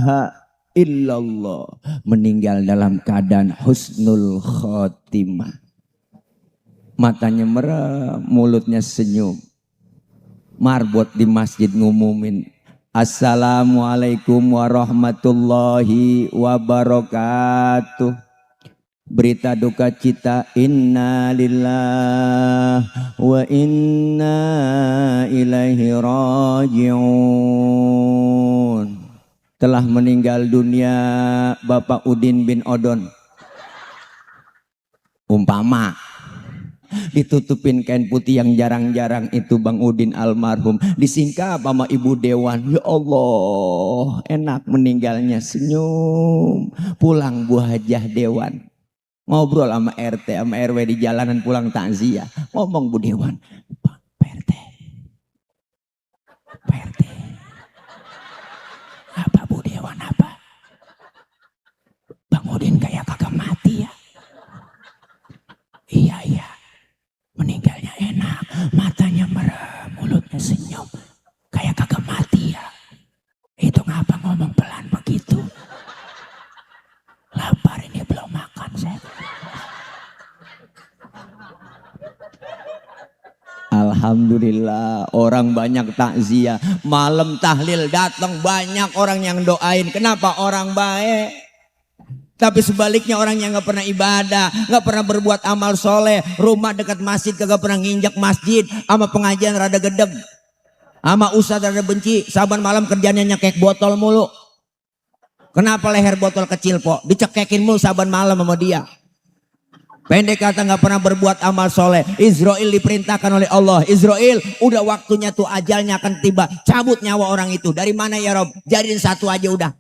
ilaha illallah, meninggal dalam keadaan husnul khotimah. Matanya merem, mulutnya senyum. Marbot di masjid ngumumin, assalamualaikum warahmatullahi wabarakatuh. Berita duka cita, inna lillah wa inna ilaihi raji'un. Telah meninggal dunia Bapak Udin bin Odon. Umpama ditutupin kain putih yang jarang-jarang itu Bang Udin almarhum, disingkap sama Ibu Dewan. Ya Allah, enak meninggalnya, senyum. Pulang Bu Hajah Dewan, ngobrol sama RT sama RW di jalanan pulang takziah. Ngomong Bu Dewan, Pak RT, apa Bu Dewan, apa Bang Udin kayak kagak mati ya? Iya, meninggalnya enak, matanya merem, mulutnya senyum, kayak kagak mati ya. Itu ngapa ngomong pelan begitu? Lapar ini, belum makan saya. Alhamdulillah, orang banyak takziah. Malam tahlil datang banyak orang yang doain. Kenapa? Orang baik. Tapi sebaliknya orang yang gak pernah ibadah, gak pernah berbuat amal soleh, rumah dekat masjid kagak pernah nginjak masjid, sama pengajian rada gedeg, sama ustadz rada benci, saban malam kerjanya nyekek botol mulu. Kenapa leher botol kecil po? Dicekekin mulu saban malam sama dia. Pendek kata gak pernah berbuat amal soleh. Israel diperintahkan oleh Allah, Israel udah waktunya tuh, ajalnya akan tiba, cabut nyawa orang itu. Dari mana ya Rob? Jadiin satu aja udah.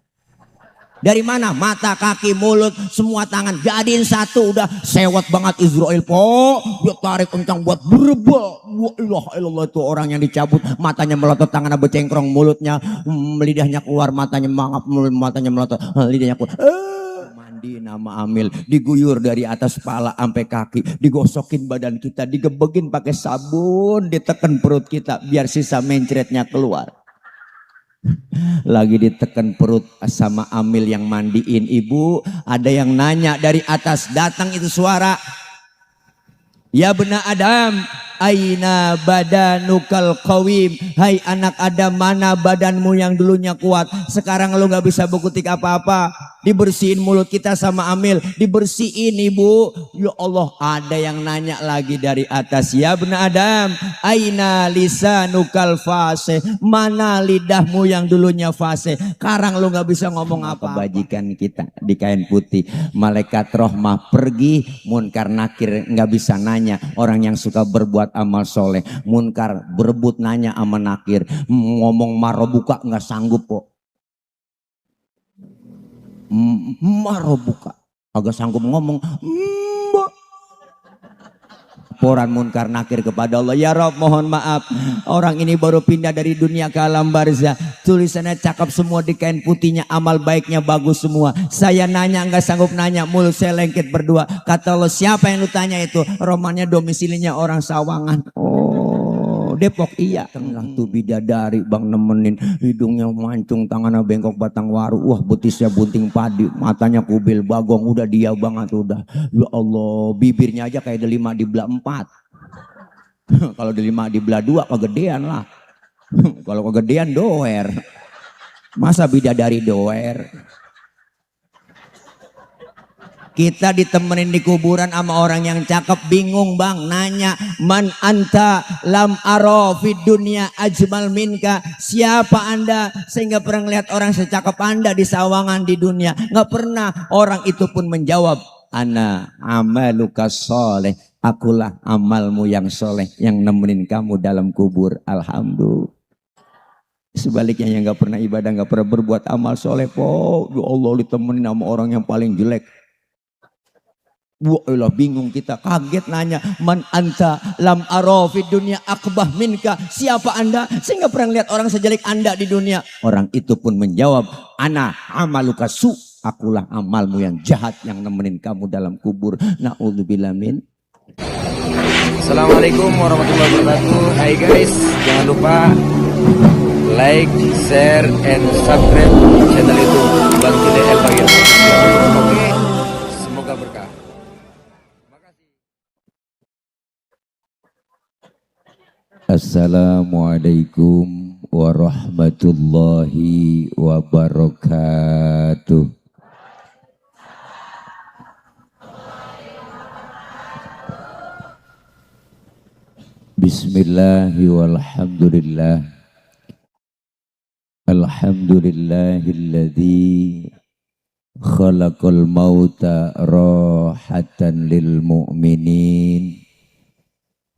Dari mana? Mata, kaki, mulut, semua tangan. Jadiin satu udah. Sewot banget Israel po. Dia tarik kencang buat berebel. Wah, itu orang yang dicabut. Matanya melotot, tangannya becengkrong, mulutnya lidahnya keluar, matanya mangap, matanya melotot, lidahnya keluar. Mandi nama Amil, diguyur dari atas kepala sampai kaki, digosokin badan kita, digebegin pakai sabun, diteken perut kita biar sisa mencretnya keluar. Lagi ditekan perut sama Amil yang mandiin. Ibu, ada yang nanya dari atas, datang itu suara, ya bena Adam, aina badanukal qawim. Hai anak Adam, mana badanmu yang dulunya kuat, sekarang lu gak bisa berkutik apa-apa. Dibersihin mulut kita sama Amil, dibersihin Ibu. Ya Allah, ada yang nanya lagi dari atas, ya bena Adam, aina lisanukal fase, mana lidahmu yang dulunya fase, sekarang lu gak bisa ngomong apa-apa. Bajikan kita di kain putih, malaikat rahmah pergi, munkar nakir gak bisa nanya. Orang yang suka berbuat amal soleh, munkar berebut nanya sama nakir, ngomong marobuka nggak sanggup kok. Marobuka agak sanggup ngomong. Laporan munkar nakir kepada Allah, ya Rob mohon maaf, orang ini baru pindah dari dunia ke alam barzah, tulisannya cakep semua di kain putihnya, amal baiknya bagus semua. Saya nanya nggak sanggup nanya, mulut saya lengket berdua. Kata Allah, siapa yang lu tanya itu? Romannya domisilinya orang Sawangan. Oh, Depok. Iya. Tengah tuh bidadari Bang nemenin, hidungnya mancung, tangannya bengkok batang waru, wah betisnya bunting padi, matanya kubil bagong, udah dia banget udah. Ya Allah, bibirnya aja kayak delima di belah 4. Kalau delima di belah 2 kegedean lah. Kalau kegedean doer. Masa bidadari doer? Kita ditemenin di kuburan sama orang yang cakep, bingung Bang, nanya, man anta lam aro fid dunya ajmal minka, siapa anda sehingga pernah ngeliat orang secakep anda di Sawangan di dunia? Nggak pernah. Orang itu pun menjawab, ana amaluka soleh, akulah amalmu yang soleh yang nemenin kamu dalam kubur. Alhamdulillah. Sebaliknya yang nggak pernah ibadah, nggak pernah berbuat amal soleh, po, ya Allah, ditemenin sama orang yang paling jelek. Wah, bingung kita, kaget nanya, man anta lam aro fid dunya akbah minka, siapa anda sehingga pernah lihat orang sejelek anda di dunia? Orang itu pun menjawab, ana amaluka su, akulah amalmu yang jahat yang nemenin kamu dalam kubur. Na'udzubillah min. Assalamualaikum warahmatullahi wabarakatuh. Hai guys, jangan lupa like, share, and subscribe channel YouTube. Assalamualaikum warahmatullahi wabarakatuh. Bismillahi walhamdulillah. Alhamdulillahilladzi khalaqal mauta rahatan lil mu'minin.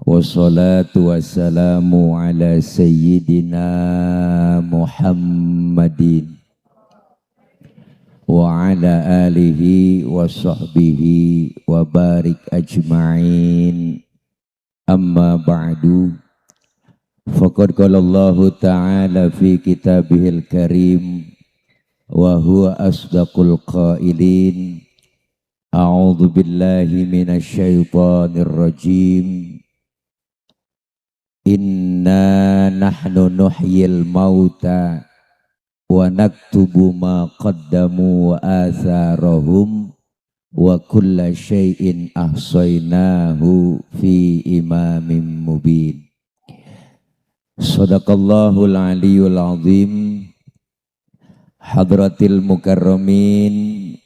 Wassalatu wassalamu ala sayyidina Muhammadin wa ala alihi wa sahbihi wa barik ajma'in. Amma ba'du, faqad qala Allah ta'ala fi kitabihil karim wa huwa asdaqul qailin. A'udzu billahi minasy syaithanir rajim. Inna nahnu nuhyil mauta wa naktubu ma qaddamu wa atharahum wa kulla syai'in ahsaynahu fi imamin mubin. Sadaqallahul aliyyul azim. Hadratil mukarramin,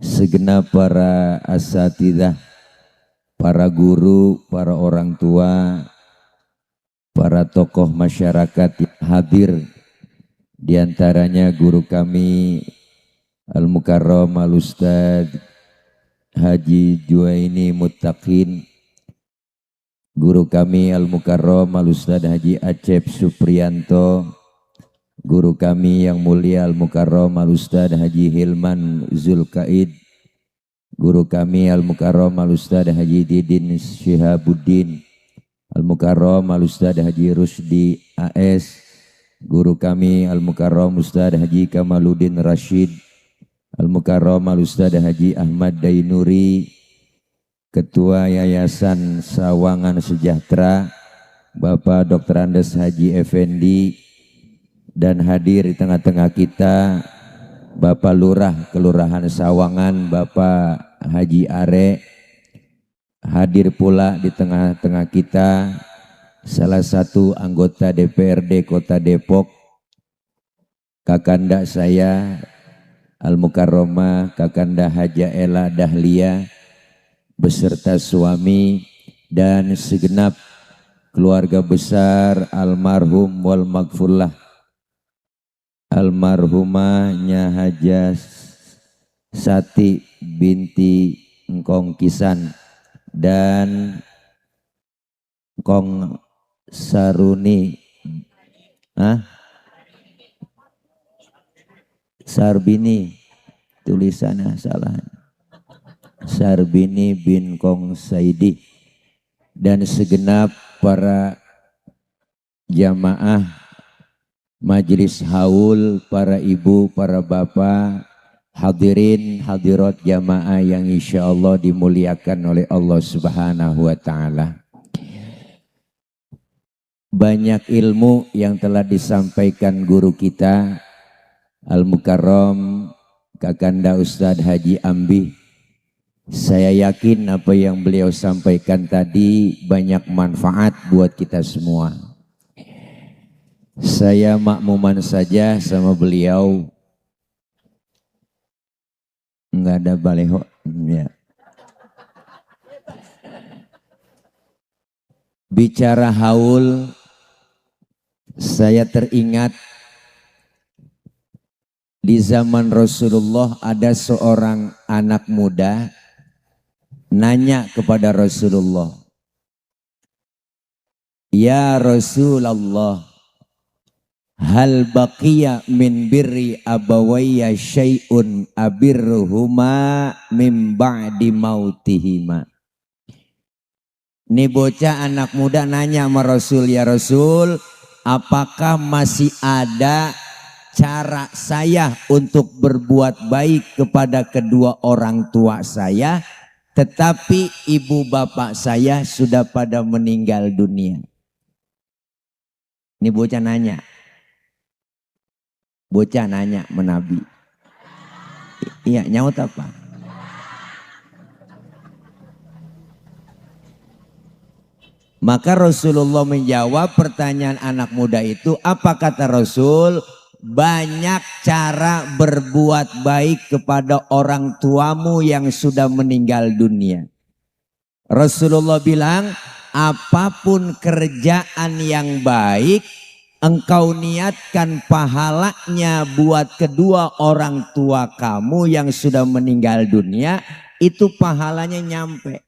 segenap para asatidzah, para guru, para orang tua, para tokoh masyarakat yang hadir, diantaranya guru kami Al-Mukarram Al-Ustadz Haji Juwaini Muttaqin, guru kami Al-Mukarram Al-Ustadz Haji Acep Supriyanto, guru kami yang mulia Al-Mukarram Al-Ustadz Haji Hilman Zulkaid, guru kami Al-Mukarram Al-Ustadz Haji Didin Syihabuddin, Al-Mukarram Al-Ustadz Haji Rusdi AS, guru kami Al-Mukarram Ustadz Haji Kamaluddin Rashid, Al-Mukarram Al-Ustadz Haji Ahmad Dainuri, Ketua Yayasan Sawangan Sejahtera, Bapak Dr. Andes Haji Effendi, dan hadir di tengah-tengah kita Bapak Lurah Kelurahan Sawangan, Bapak Haji Are. Hadir pula di tengah-tengah kita salah satu anggota DPRD Kota Depok, kakanda saya Al-Mukarramah Kakanda Haja Ela Dahlia beserta suami dan segenap keluarga besar almarhum wal maghfurlah almarhumahnya Haja Sati binti Engkong Kisan dan Kong Saruni Sarbini, tulisannya salah, Sarbini bin Kong Saidi, dan segenap para jamaah Majelis Haul, para ibu, para bapak, hadirin hadirat jamaah yang insya Allah dimuliakan oleh Allah Subhanahu wa ta'ala. Banyak ilmu yang telah disampaikan guru kita Al-Mukarram Kakanda Ustadz Haji Ambi. Saya yakin apa yang beliau sampaikan tadi banyak manfaat buat kita semua. Saya makmuman saja sama beliau. Enggak ada baleho ya. Bicara haul, saya teringat di zaman Rasulullah ada seorang anak muda nanya kepada Rasulullah, "Ya Rasulullah, hal baqiya min birri abawayya syai'un abirruhuma min ba'di mautihima." Ini bocah anak muda nanya sama Rasul, "Ya Rasul, apakah masih ada cara saya untuk berbuat baik kepada kedua orang tua saya, tetapi ibu bapak saya sudah pada meninggal dunia?" Ini bocah nanya. Bocah nanya menabi. Iya, nyaut apa? Maka Rasulullah menjawab pertanyaan anak muda itu, apa kata Rasul? Banyak cara berbuat baik kepada orang tuamu yang sudah meninggal dunia. Rasulullah bilang, apapun kerjaan yang baik, engkau niatkan pahalanya buat kedua orang tua kamu yang sudah meninggal dunia, itu pahalanya nyampe.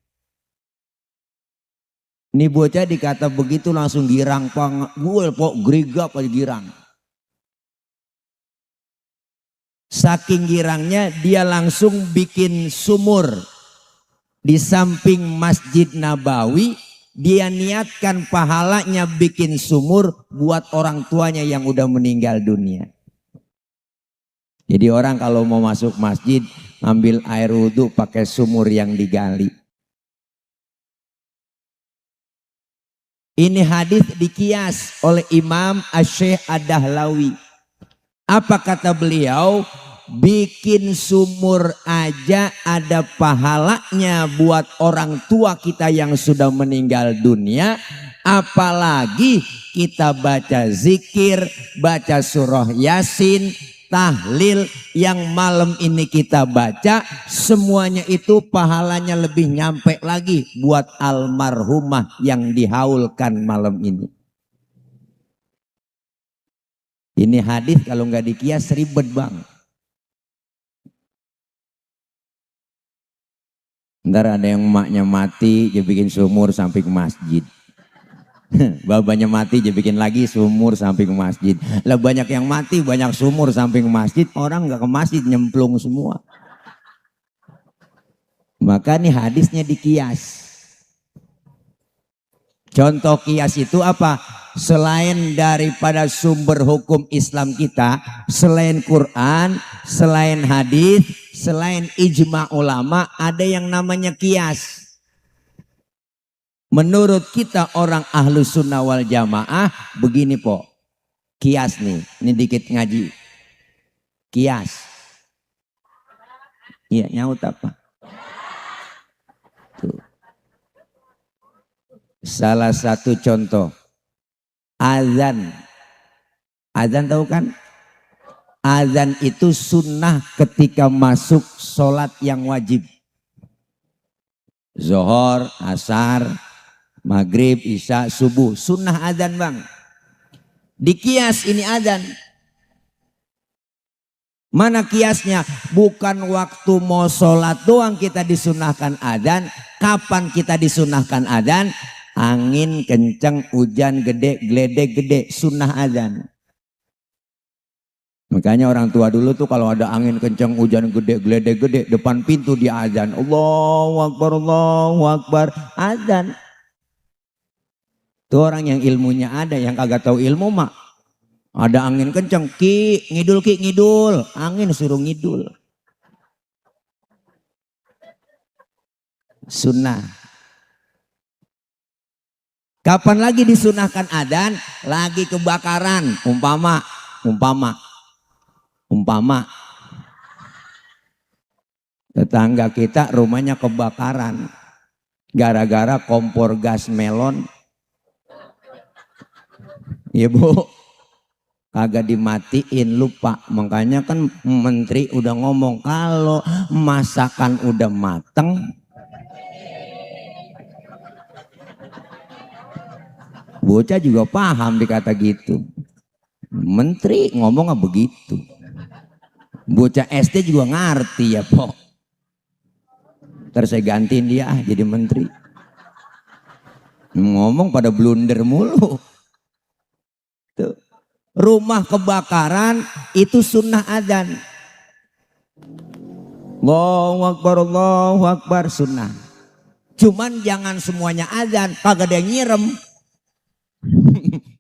Ini bocah dikata begitu langsung girang, gue pok gerigap aja girang. Saking girangnya dia langsung bikin sumur di samping Masjid Nabawi. Dia niatkan pahalanya bikin sumur buat orang tuanya yang udah meninggal dunia. Jadi orang kalau mau masuk masjid ambil air wudhu pakai sumur yang digali. Ini hadis dikias oleh Imam Asy-Syaikh Ad-Dahlawi. Apa kata beliau? Bikin sumur aja ada pahalanya buat orang tua kita yang sudah meninggal dunia. Apalagi kita baca zikir, baca surah Yasin, tahlil yang malam ini kita baca. Semuanya itu pahalanya lebih nyampe lagi buat almarhumah yang dihaulkan malam ini. Ini hadis kalau nggak dikias ribet bang. Ntar ada yang emaknya mati, dia bikin sumur sampai ke masjid. Babanya mati, dia bikin lagi sumur sampai ke masjid. Lah banyak yang mati, banyak sumur sampai ke masjid. Orang nggak ke masjid, nyemplung semua. Maka nih hadisnya dikias. Contoh kias itu apa? Selain daripada sumber hukum Islam kita, selain Quran, selain hadis, selain ijma ulama, ada yang namanya kias. Menurut kita orang ahlu sunnah wal jamaah, begini po, kias nih, ini dikit ngaji, kias. Iya nyaut apa? Tuh. Salah satu contoh. Azan. Azan tahu kan? Azan itu sunnah ketika masuk sholat yang wajib. Zohor, asar, maghrib, isya, subuh. Sunnah azan bang. Dikias ini azan. Mana kiasnya? Bukan waktu mau sholat doang kita disunahkan azan. Kapan kita disunahkan azan? Angin kencang, hujan gede, geledek gede, sunnah azan. Makanya orang tua dulu tuh kalau ada angin kencang, hujan gede, geledek gede, depan pintu dia azan. Allahu Akbar, azan. Tuh orang yang ilmunya ada, yang kagak tahu ilmu mak. Ada angin kencang, ki ngidul, angin suruh ngidul. Sunnah. Kapan lagi disunahkan adzan? Lagi kebakaran, umpama. Tetangga kita rumahnya kebakaran. Gara-gara kompor gas melon. Iya bu, kagak dimatiin, lupa. Makanya kan menteri udah ngomong kalau masakan udah mateng, bocah juga paham dikata gitu. Menteri ngomong begitu. Bocah SD juga ngerti ya pok. Ntar saya gantiin dia jadi menteri. Ngomong pada blunder mulu. Tuh. Rumah kebakaran itu sunnah adzan. Allahu Akbar sunnah. Cuman jangan semuanya adzan, kagak ada yang nyirem.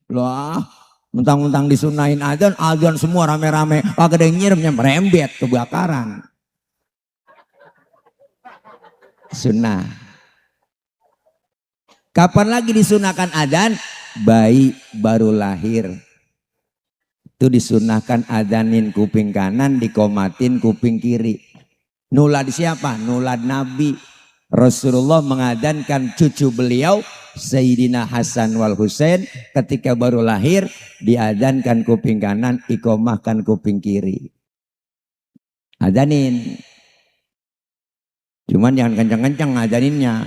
Lah, mentang-mentang disunahin adzan semua rame-rame, kagak ada yang nyiremnya, merembet kebakaran. Sunnah. Kapan lagi disunahkan adzan? Bayi baru lahir. Itu disunahkan adzanin kuping kanan, dikomatin kuping kiri. Nulad siapa? Nulad Nabi. Rasulullah mengadzankan cucu beliau Sayyidina Hasan wal Husain ketika baru lahir diadzankan kuping kanan, iqomahkan kuping kiri. Adzanin. Cuman jangan kencang-kencang ngajarinnya.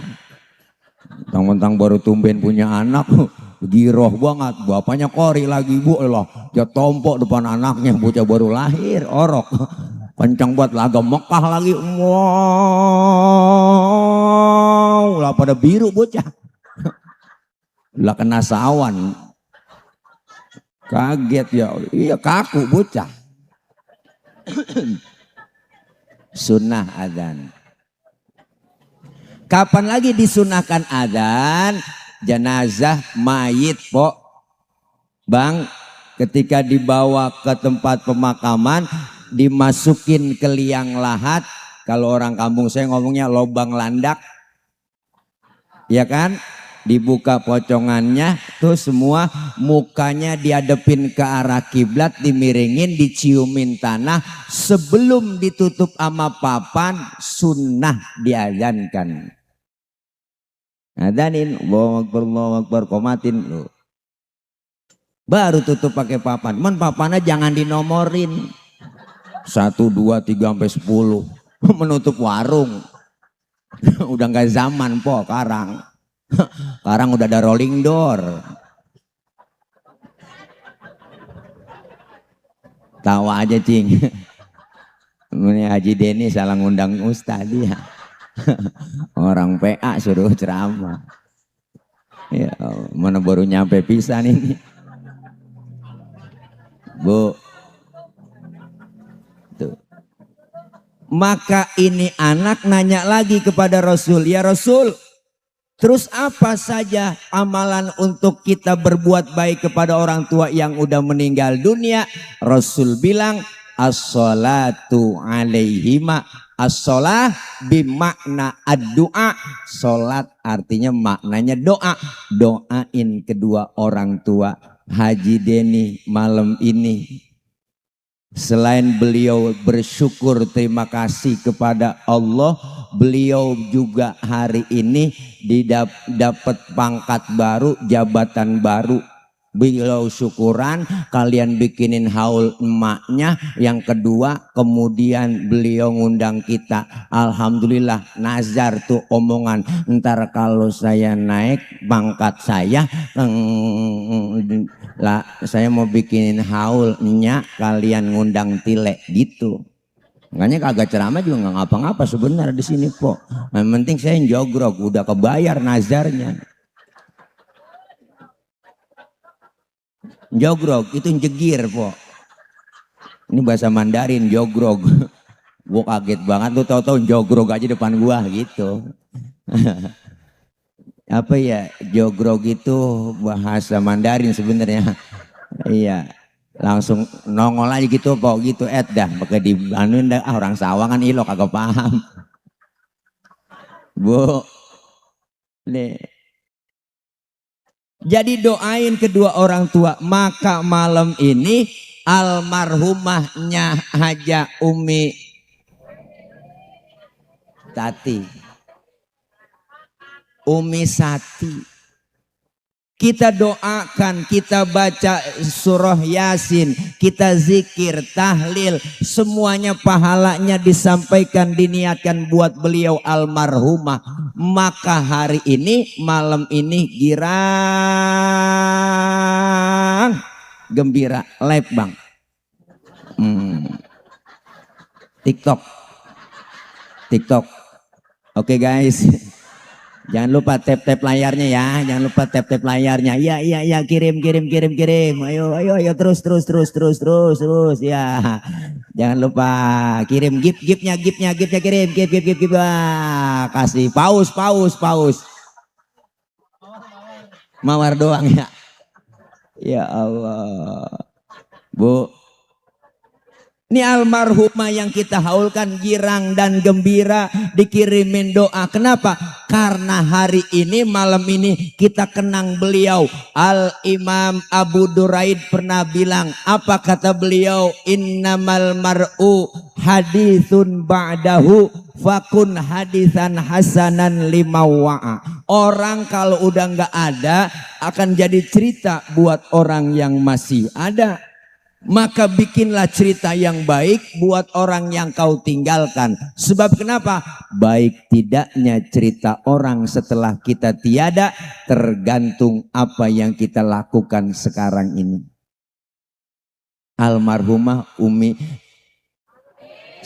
Tentang baru tumben punya anak, giroh banget. Bapaknya kori lagi, bu lah. Dia tompok depan anaknya, bocah baru lahir, orok. Kencang buat laga Mekah lagi. Wow, lah pada biru bocah. Lah kena sawan. Kaget ya, iya kaku bocah. Sunnah adzan. Kapan lagi disunahkan adzan? Jenazah mayit, Pok. Bang, ketika dibawa ke tempat pemakaman, dimasukin ke liang lahat. Kalau orang kampung saya ngomongnya lobang landak. Ya kan? Dibuka pocongannya, tuh semua mukanya dihadapin ke arah kiblat, dimiringin, diciumin tanah. Sebelum ditutup sama papan, sunnah diazankan. Adanin, Allahu Akbar, komatin lo. Baru tutup pakai papan. Men papannya jangan dinomorin. 1, 2, 3 sampai 10. Menutup warung. Udah nggak zaman po karang. Sekarang udah ada rolling door. Tawa aja cing. Ini Haji Denny salah ngundang ustad ya. Orang PA suruh ceramah. Ya, mana baru nyampe pisan ini. Bu. Tuh. Maka ini anak nanya lagi kepada Rasul, ya Rasul, terus apa saja amalan untuk kita berbuat baik kepada orang tua yang udah meninggal dunia? Rasul bilang, as-salatu alaihima. As-salah bimakna ad-du'a. Salat artinya maknanya doa. Doain kedua orang tua. Haji Denny malam ini, selain beliau bersyukur terima kasih kepada Allah, beliau juga hari ini dapat pangkat baru, jabatan baru. Beliau syukuran, kalian bikinin haul emaknya. Yang kedua, kemudian beliau ngundang kita. Alhamdulillah, nazar tuh omongan. Ntar kalau saya naik pangkat saya saya mau bikinin haulnya, kalian ngundang Tile gitu. Makanya kagak ceramah juga nggak ngapa-ngapa sebenarnya di sini po. Yang penting saya jogrok, udah kebayar nazarnya. Jogrog itu jegir po. Ini bahasa Mandarin jogrog. Gua kaget banget tuh tahu-tahu jogrog aja depan gua gitu. Apa ya, jogrog itu bahasa Mandarin sebenarnya. Iya, langsung nongol aja gitu po gitu dah pakai di Bandung dah, orang Sawangan ilo kagak paham. Bu, nih. Jadi doain kedua orang tua. Maka malam ini almarhumahnya Haja Umi Tati, Umi Sati, kita doakan, kita baca surah Yasin, kita zikir, tahlil, semuanya pahalanya disampaikan, diniatkan buat beliau almarhumah. Maka hari ini, malam ini girang gembira live bang. TikTok. Oke guys. Jangan lupa tap layarnya ya, jangan lupa tap layarnya. Iya, kirim. Ayo terus ya. Jangan lupa kirim gipnya kirim, gip. Kasih paus. Mawar doang ya. Ya Allah. Bu, Ini almarhumah yang kita haulkan girang dan gembira, dikirimin doa. Kenapa? Karena hari ini, malam ini kita kenang beliau. Al-Imam Abu Duraid pernah bilang, apa kata beliau? Innamal mar'u hadithun ba'dahu fakun hadisan hasanan limawa'a. Orang kalau udah nggak ada akan jadi cerita buat orang yang masih ada. Maka bikinlah cerita yang baik buat orang yang kau tinggalkan. Sebab kenapa? Baik tidaknya cerita orang setelah kita tiada tergantung apa yang kita lakukan sekarang ini. Almarhumah Umi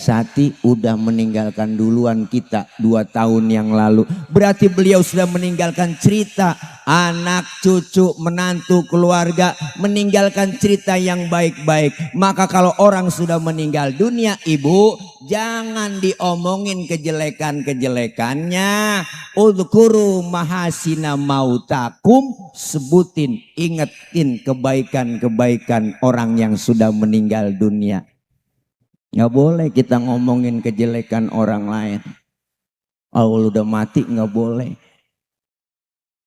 Sati udah meninggalkan duluan kita 2 tahun yang lalu. Berarti beliau sudah meninggalkan cerita anak, cucu, menantu, keluarga, meninggalkan cerita yang baik-baik. Maka kalau orang sudah meninggal dunia, ibu, jangan diomongin kejelekan-kejelekannya. Udhkuru mahasina mautakum, sebutin, ingetin kebaikan-kebaikan orang yang sudah meninggal dunia. Nggak boleh kita ngomongin kejelekan orang lain. Allah udah mati nggak boleh.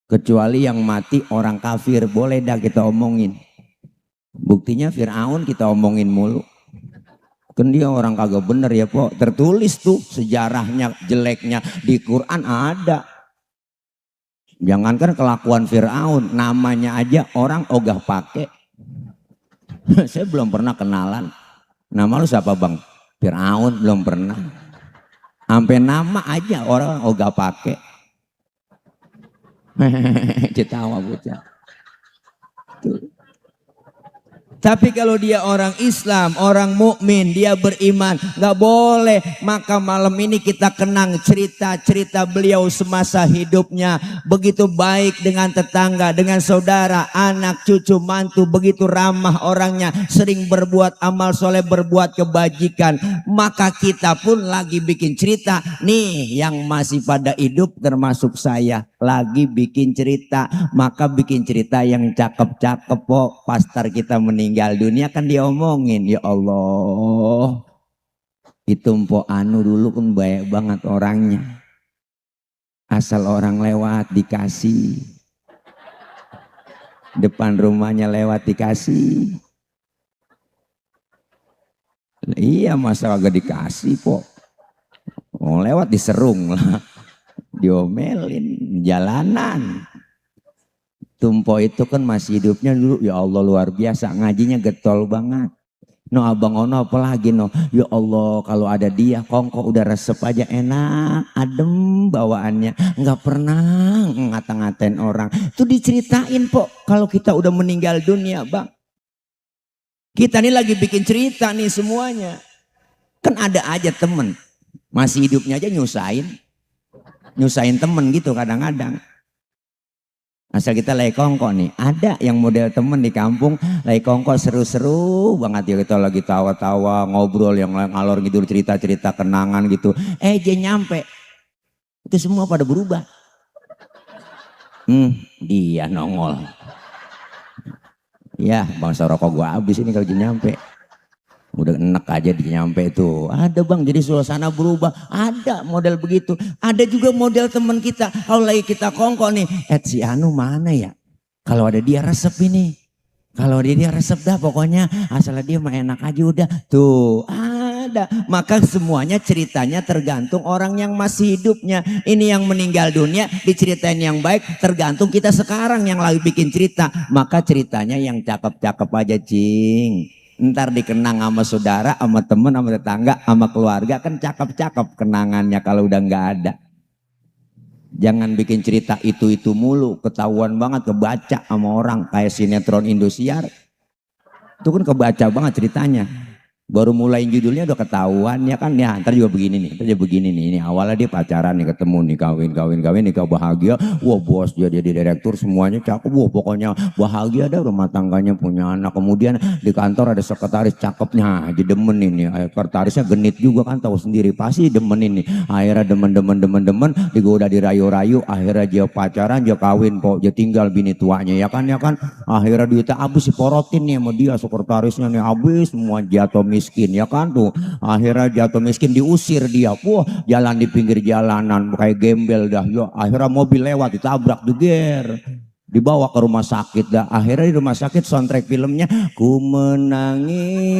Kecuali yang mati orang kafir, boleh dah kita omongin. Buktinya Fir'aun kita omongin mulu. Kan dia orang kagak bener ya Pok. Tertulis tuh sejarahnya, jeleknya di Quran ada. Jangankan kelakuan Fir'aun, namanya aja orang ogah pakai. Saya belum pernah kenalan. Nama lu siapa bang? Fir'aun, belum pernah. Sampai nama aja orang ogah pakai. Cetawa bocah. Tapi kalau dia orang Islam, orang mukmin, dia beriman, nggak boleh. Maka malam ini kita kenang cerita-cerita beliau semasa hidupnya. Begitu baik dengan tetangga, dengan saudara, anak, cucu, mantu. Begitu ramah orangnya, sering berbuat amal soleh, berbuat kebajikan. Maka kita pun lagi bikin cerita. Nih yang masih pada hidup termasuk saya, lagi bikin cerita. Maka bikin cerita yang cakep-cakep kok. Pastor kita meninggal dunia kan diomongin, ya Allah, itu Mpok Anu dulu kan baik banget orangnya, asal orang lewat dikasih, depan rumahnya lewat dikasih. Iya masa agak dikasih Pok, mau lewat diserung lah, diomelin jalanan. Tumpo itu kan masih hidupnya dulu, ya Allah luar biasa, ngajinya getol banget. No abang ono apalagi no, ya Allah kalau ada dia kongko udah resep aja enak, adem bawaannya, nggak pernah ngata-ngatain orang. Itu diceritain Pok kalau kita udah meninggal dunia bang. Kita nih lagi bikin cerita nih semuanya. Kan ada aja temen masih hidupnya aja nyusahin temen gitu kadang-kadang. Asal kita lagi kongko nih, ada yang model temen di kampung lagi kongko seru-seru banget ya, kita lagi tawa-tawa ngobrol yang ngalor ngidul cerita-cerita kenangan gitu. Dia nyampe, itu semua pada berubah. Dia nongol. Ya bangsa rokok gua habis ini kalau dia nyampe. Udah enak aja dia nyampe tuh. Ada bang, jadi suasana berubah. Ada model begitu. Ada juga model teman kita. Kalau lagi kita kongko nih, si Anu mana ya? Kalau ada dia resep ini. Kalau ada dia resep dah pokoknya. Asal dia mah enak aja udah. Tuh ada. Maka semuanya ceritanya tergantung orang yang masih hidupnya. Ini yang meninggal dunia diceritain yang baik. Tergantung kita sekarang yang lagi bikin cerita. Maka ceritanya yang cakep-cakep aja cing. Ntar dikenang sama saudara, sama temen, sama tetangga, sama keluarga. Kan cakep-cakep kenangannya kalau udah nggak ada. Jangan bikin cerita itu mulu. Ketahuan banget kebaca sama orang. Kayak sinetron Indosiar. Itu kan kebaca banget ceritanya. Baru mulai judulnya udah ketahuan ya kan. Ya ntar juga begini nih, ntar juga begini nih. Ini awalnya dia pacaran nih, ketemu nih, kawin, nikah bahagia. Wah bos dia jadi direktur, semuanya cakep. Wah pokoknya bahagia dah, rumah tangganya punya anak. Kemudian di kantor ada sekretaris cakepnya, jadi demen ini. Sekretarisnya genit juga kan, tahu sendiri pasti demen ini. Akhirnya demen, digoda dirayu-rayu. Akhirnya dia pacaran, dia kawin, dia tinggal bini tuanya ya kan. Akhirnya duitnya habis diporotin nih sama dia, sekretarisnya nih habis semua, jatuh miskin. miskin ya kan tuh. Akhirnya jatuh miskin diusir dia. Wah, jalan di pinggir jalanan kayak gembel dah. Ya, akhirnya mobil lewat ditabrak deger. Dibawa ke rumah sakit dah. Akhirnya di rumah sakit soundtrack filmnya ku menangis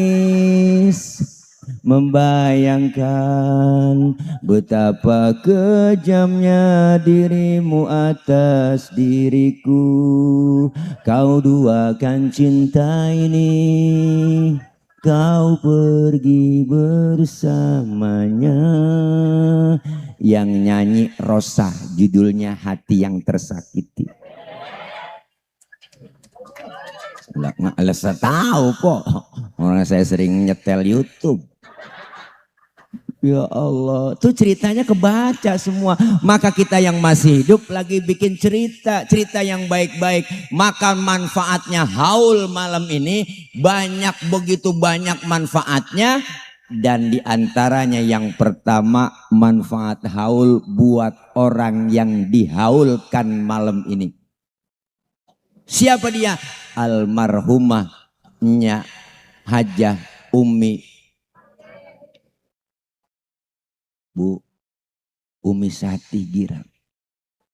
membayangkan betapa kejamnya dirimu atas diriku. Kau duakan cinta ini, kau pergi bersamanya. Yang nyanyi Rosa, judulnya Hati yang Tersakiti. Nggak alasan tahu kok, orang saya sering nyetel YouTube. Ya Allah, tuh ceritanya kebaca semua. Maka kita yang masih hidup lagi bikin cerita yang baik-baik. Maka manfaatnya haul malam ini banyak, begitu banyak manfaatnya. Dan diantaranya yang pertama, manfaat haul buat orang yang dihaulkan malam ini. Siapa dia? Almarhumahnya Hajah Umi Bu Umi Sati Girang.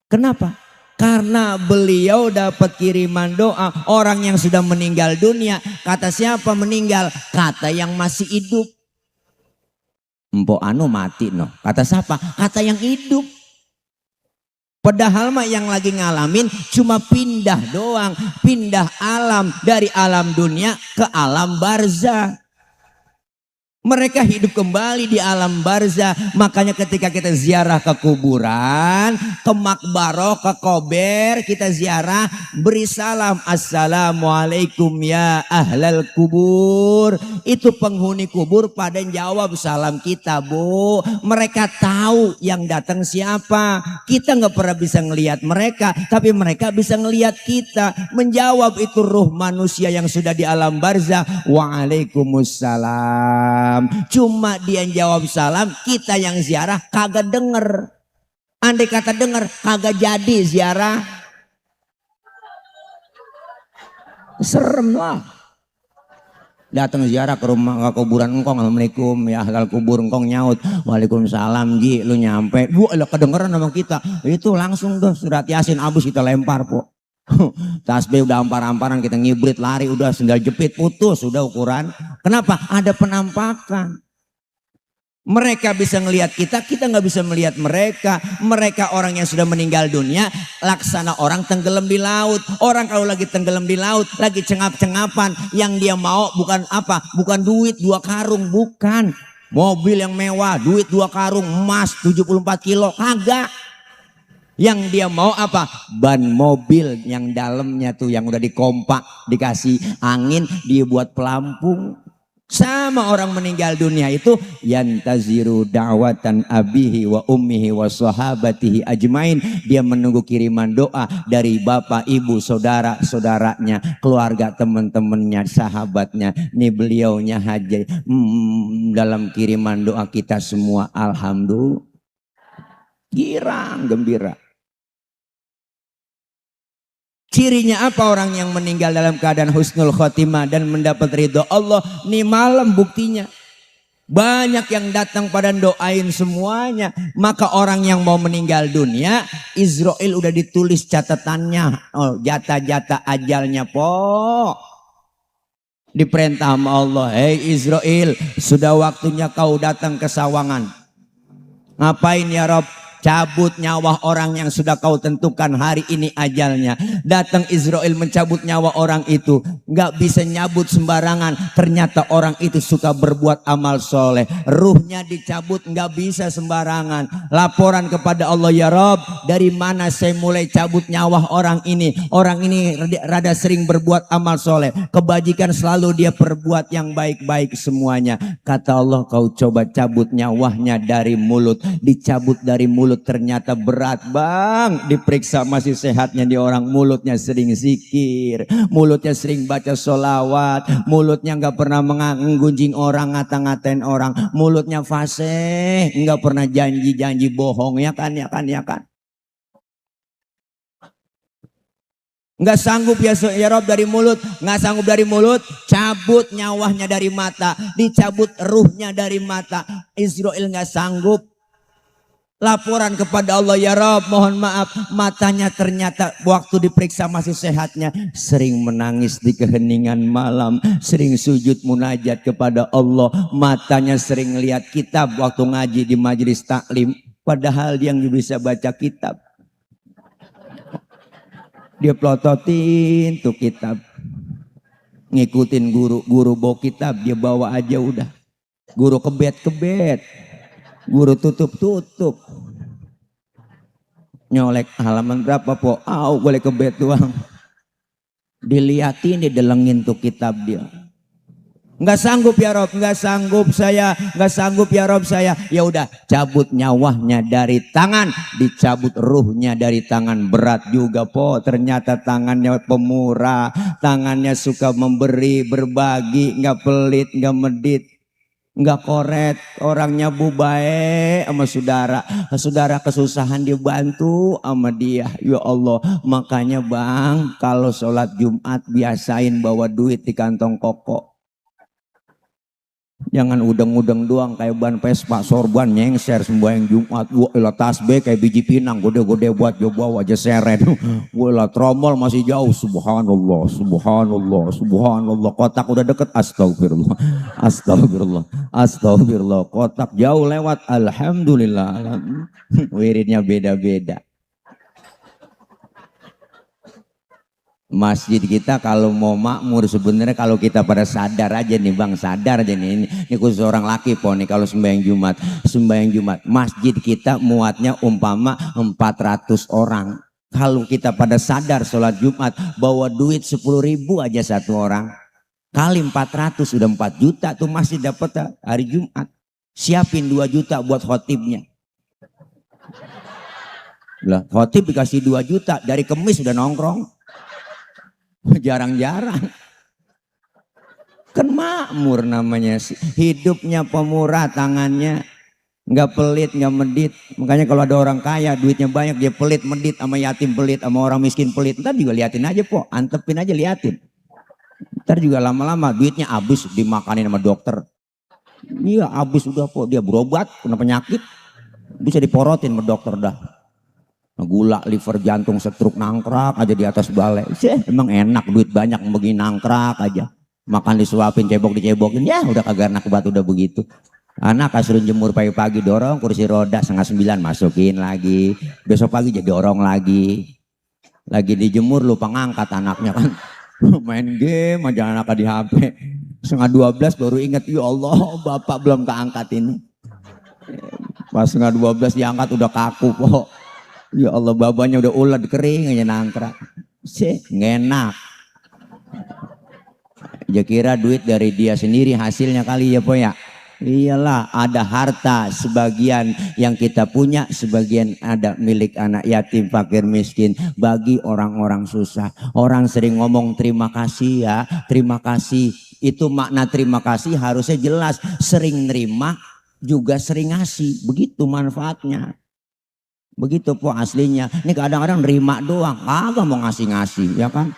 Kenapa? Karena beliau dapat kiriman doa orang yang sudah meninggal dunia. Kata siapa meninggal? Kata yang masih hidup. Empok anu mati no. Kata siapa? Kata yang hidup. Padahal mah yang lagi ngalamin cuma pindah doang. Pindah alam dari alam dunia ke alam barzah. Mereka hidup kembali di alam barzah. Makanya ketika kita ziarah ke kuburan, ke makbaroh, ke kober, kita ziarah, beri salam, assalamualaikum ya ahlal kubur. Itu penghuni kubur pada jawab salam kita, Bu. Mereka tahu yang datang siapa. Kita nggak pernah bisa ngelihat mereka, tapi mereka bisa ngelihat kita. Menjawab itu ruh manusia yang sudah di alam barzah. Waalaikumsalam. Cuma dia yang jawab salam, kita yang ziarah kagak denger. Andai kata denger, kagak jadi ziarah. Serem lah. Datang ziarah ke rumah, ke kuburan engkong, assalamualaikum ya ahlal kubur, engkong nyaut, waalaikumsalam ji, lu nyampe, lu kedengeran sama kita, itu langsung tuh surat yasin abis kita lempar po. Tasbih udah ampar-amparan, kita ngibrit lari, udah sendal jepit putus, udah ukuran. Kenapa? Ada penampakan. Mereka bisa ngelihat kita, kita nggak bisa melihat mereka. Mereka orang yang sudah meninggal dunia, laksana orang tenggelam di laut. Orang kalau lagi tenggelam di laut, lagi cengap-cengapan, yang dia mau bukan apa? Bukan duit 2 karung, bukan. Mobil yang mewah, duit 2 karung, emas 74 kilo, kagak. Yang dia mau apa? Ban mobil yang dalamnya tuh yang udah dikompak, dikasih angin, dia buat pelampung. Sama orang meninggal dunia itu yantaziru da'watan abihi wa ummihi wa sahabatihi ajmain. Dia menunggu kiriman doa dari bapak, ibu, saudara-saudaranya, keluarga, teman-temannya, sahabatnya. Ini beliaunya Haji. Dalam kiriman doa kita semua alhamdulillah girang gembira. Cirinya apa orang yang meninggal dalam keadaan husnul khotimah dan mendapat ridho Allah? Nih malam buktinya. Banyak yang datang pada doain semuanya. Maka orang yang mau meninggal dunia, Israel udah ditulis catatannya. Oh, jatah-jatah ajalnya po. Diperintah sama Allah, hei Israel, sudah waktunya kau datang ke sawangan. Ngapain ya Rob? Cabut nyawa orang yang sudah kau tentukan hari ini ajalnya. Datang Israel mencabut nyawa orang itu. Nggak bisa nyabut sembarangan. Ternyata orang itu suka berbuat amal soleh. Ruhnya dicabut nggak bisa sembarangan. Laporan kepada Allah, ya Rob, dari mana saya mulai cabut nyawa orang ini? Orang ini rada sering berbuat amal soleh. Kebajikan selalu dia perbuat yang baik-baik semuanya. Kata Allah, kau coba cabut nyawanya dari mulut. Dicabut dari mulut. Ternyata berat bang. Diperiksa masih sehatnya di orang, mulutnya sering zikir, mulutnya sering baca sholawat, mulutnya nggak pernah menggunjing orang, ngata-ngatain orang, mulutnya fasih, nggak pernah janji-janji bohong, ya kan. Nggak sanggup ya Rob dari mulut, nggak sanggup dari mulut, cabut nyawanya dari mata, dicabut ruhnya dari mata. Israel nggak sanggup. Laporan kepada Allah, ya Rob mohon maaf, matanya ternyata waktu diperiksa masih sehatnya, sering menangis di keheningan malam, sering sujud munajat kepada Allah, matanya sering lihat kitab waktu ngaji di majelis taklim, padahal dia nggak bisa baca kitab. Dia pelototin tuh kitab, ngikutin guru bawa kitab, dia bawa aja udah. Guru kebet, guru tutup, nyolek halaman berapa po, boleh kebet doang. Diliatin, didelengin tuh kitab dia. Nggak sanggup ya Rob, nggak sanggup saya, nggak sanggup ya Rob saya. Ya udah, cabut nyawanya dari tangan, dicabut ruhnya dari tangan. Berat juga po, ternyata tangannya pemurah, tangannya suka memberi, berbagi, nggak pelit, nggak medit, nggak koret, orangnya bubae sama saudara kesusahan dibantu sama dia. Ya Allah, makanya bang, kalau sholat Jumat biasain bawa duit di kantong koko. Jangan udeng-udeng doang kayak ban Vespa sorban nyengser sembahyang Jumat. Wah tasbih kayak biji pinang gede-gede buat bawa aja seret. Wah tromol masih jauh. Subhanallah, subhanallah, subhanallah. Kotak udah deket, astagfirullah, astagfirullah, astagfirullah. Kotak jauh lewat, alhamdulillah. Wiridnya beda-beda. Masjid kita kalau mau makmur sebenarnya kalau kita pada sadar aja nih bang, sadar aja nih, ini khusus orang laki po nih kalau sembahyang Jumat, masjid kita muatnya umpama 400 orang. Kalau kita pada sadar sholat Jumat bawa duit 10.000 aja satu orang, kali 400 sudah 4 juta tuh masjid dapat hari Jumat. Siapin 2 juta buat khotibnya. Lah khotib dikasih 2 juta dari Kemis udah nongkrong. Jarang-jarang kan makmur namanya, hidupnya pemurah, tangannya nggak pelit nggak medit. Makanya kalau ada orang kaya duitnya banyak dia pelit medit, sama yatim pelit, sama orang miskin pelit, ntar juga liatin aja po, antepin aja liatin, ntar juga lama-lama duitnya habis dimakanin sama dokter. Iya habis udah po, dia berobat kena penyakit bisa diporotin sama dokter dah. Gula, liver, jantung, stroke, nangkrak aja di atas balai. Emang enak duit banyak begini nangkrak aja. Makan disuapin, cebok dicebokin, ya udah kagak enak banget udah begitu. Anak kasurin jemur pagi-pagi dorong kursi roda 8:30 masukin lagi. Besok pagi jadi dorong lagi. Lagi dijemur lupa ngangkat anaknya kan. Main game aja anaknya di HP. 11:30 baru inget, ya Allah bapak belum keangkat ini. Pas 11:30 diangkat udah kaku kok. Ya Allah babanya udah ulet kering aja nangkrak. Ngenak. Ya kira duit dari dia sendiri hasilnya kali ya po ya. Iyalah ada harta sebagian yang kita punya, sebagian ada milik anak yatim, fakir, miskin, bagi orang-orang susah. Orang sering ngomong terima kasih ya, terima kasih. Itu makna terima kasih harusnya jelas, sering nerima juga sering ngasih, begitu manfaatnya. Begitu po aslinya. Ini kadang-kadang nerima doang, kagak mau ngasih-ngasih ya kan.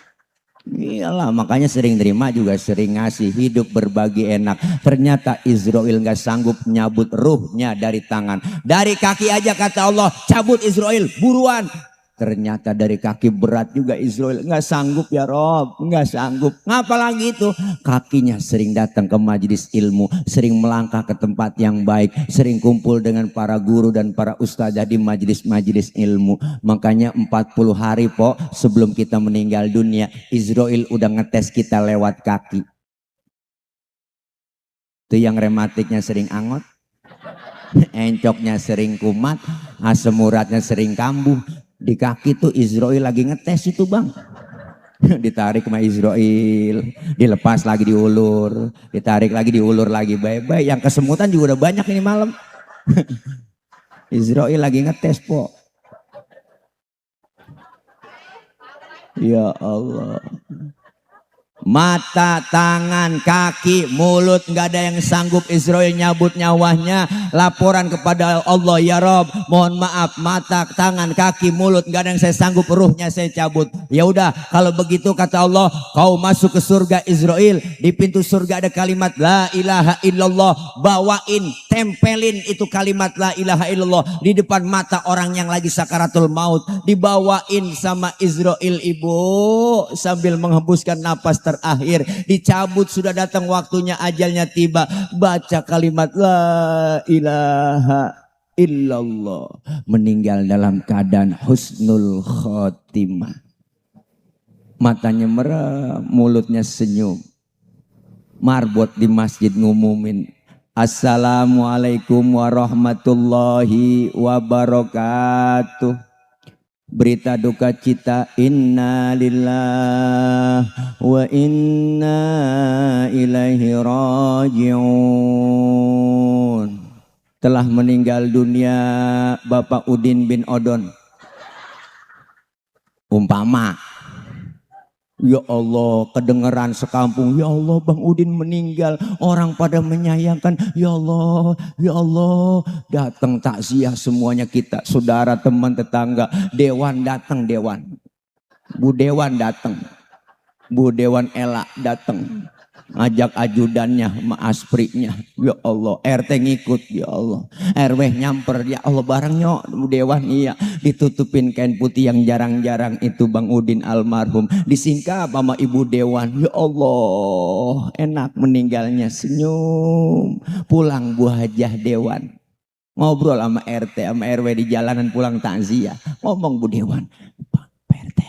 Iyalah makanya sering nerima juga sering ngasih. Hidup berbagi enak. Ternyata Israel gak sanggup nyabut ruhnya dari tangan, dari kaki aja kata Allah cabut Israel buruan. Ternyata dari kaki berat juga Israel, nggak sanggup ya Rob, nggak sanggup. Ngapa lagi itu? Kakinya sering datang ke majelis ilmu, sering melangkah ke tempat yang baik, sering kumpul dengan para guru dan para ustadzah di majelis-majelis ilmu. Makanya 40 hari po sebelum kita meninggal dunia, Israel udah ngetes kita lewat kaki. Itu yang rematiknya sering angot, encoknya sering kumat, asam uratnya sering kambuh. Di kaki tuh Israel lagi ngetes itu bang. Ditarik sama Israel, dilepas lagi diulur, ditarik lagi diulur lagi. Baik-baik yang kesemutan juga udah banyak ini malam. Israel lagi ngetes po. Ya Allah. Mata, tangan, kaki, mulut, nggak ada yang sanggup Israel nyabut nyawanya. Laporan kepada Allah, ya Rob, mohon maaf, mata, tangan, kaki, mulut, nggak ada yang saya sanggup, ruhnya saya cabut. Ya udah, kalau begitu kata Allah, kau masuk ke surga Israel. Di pintu surga ada kalimat la ilaha illallah. Bawain, tempelin itu kalimat la ilaha illallah di depan mata orang yang lagi sakaratul maut. Dibawain sama Israel ibu sambil menghembuskan napas terakhir, dicabut, sudah datang waktunya, ajalnya tiba. Baca kalimat la ilaha illallah, meninggal dalam keadaan husnul khotimah. Matanya merah, mulutnya senyum. Marbot di masjid ngumumin, assalamualaikum warahmatullahi wabarakatuh. Berita duka cita, inna lillah wa inna ilaihi raji'un. Telah meninggal dunia Bapak Udin bin Odon. Umpama, ya Allah, kedengeran sekampung, ya Allah Bang Udin meninggal, orang pada menyayangkan, ya Allah, datang takziah semuanya kita, saudara, teman, tetangga, dewan datang, dewan, Bu Dewan datang, Bu Dewan Ela datang, ngajak ajudannya, sama asprinya, ya Allah, RT ngikut, ya Allah, RW nyamper, ya Allah, barangnya Bu Dewan, iya, ditutupin kain putih yang jarang-jarang itu Bang Udin almarhum, disingkap sama Ibu Dewan, ya Allah, enak meninggalnya, senyum. Pulang Bu Hajah Dewan, ngobrol sama RT sama RW di jalanan pulang takziah, ngomong Bu Dewan, Pak RT,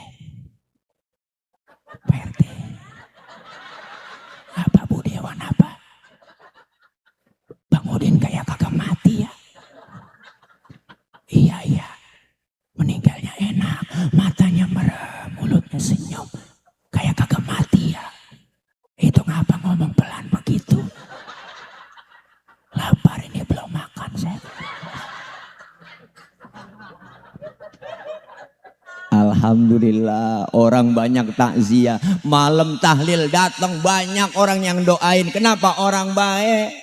apa Bu Dewan, apa Bang Udin kayak kagak mati ya? Iya, meninggalnya enak, matanya merah, mulutnya senyum, kayak kagak mati ya. Itu ngapa ngomong pelan begitu? Lapar ini, belum makan saya. Alhamdulillah, orang banyak takziah, malam tahlil datang banyak orang yang doain. Kenapa? Orang baik.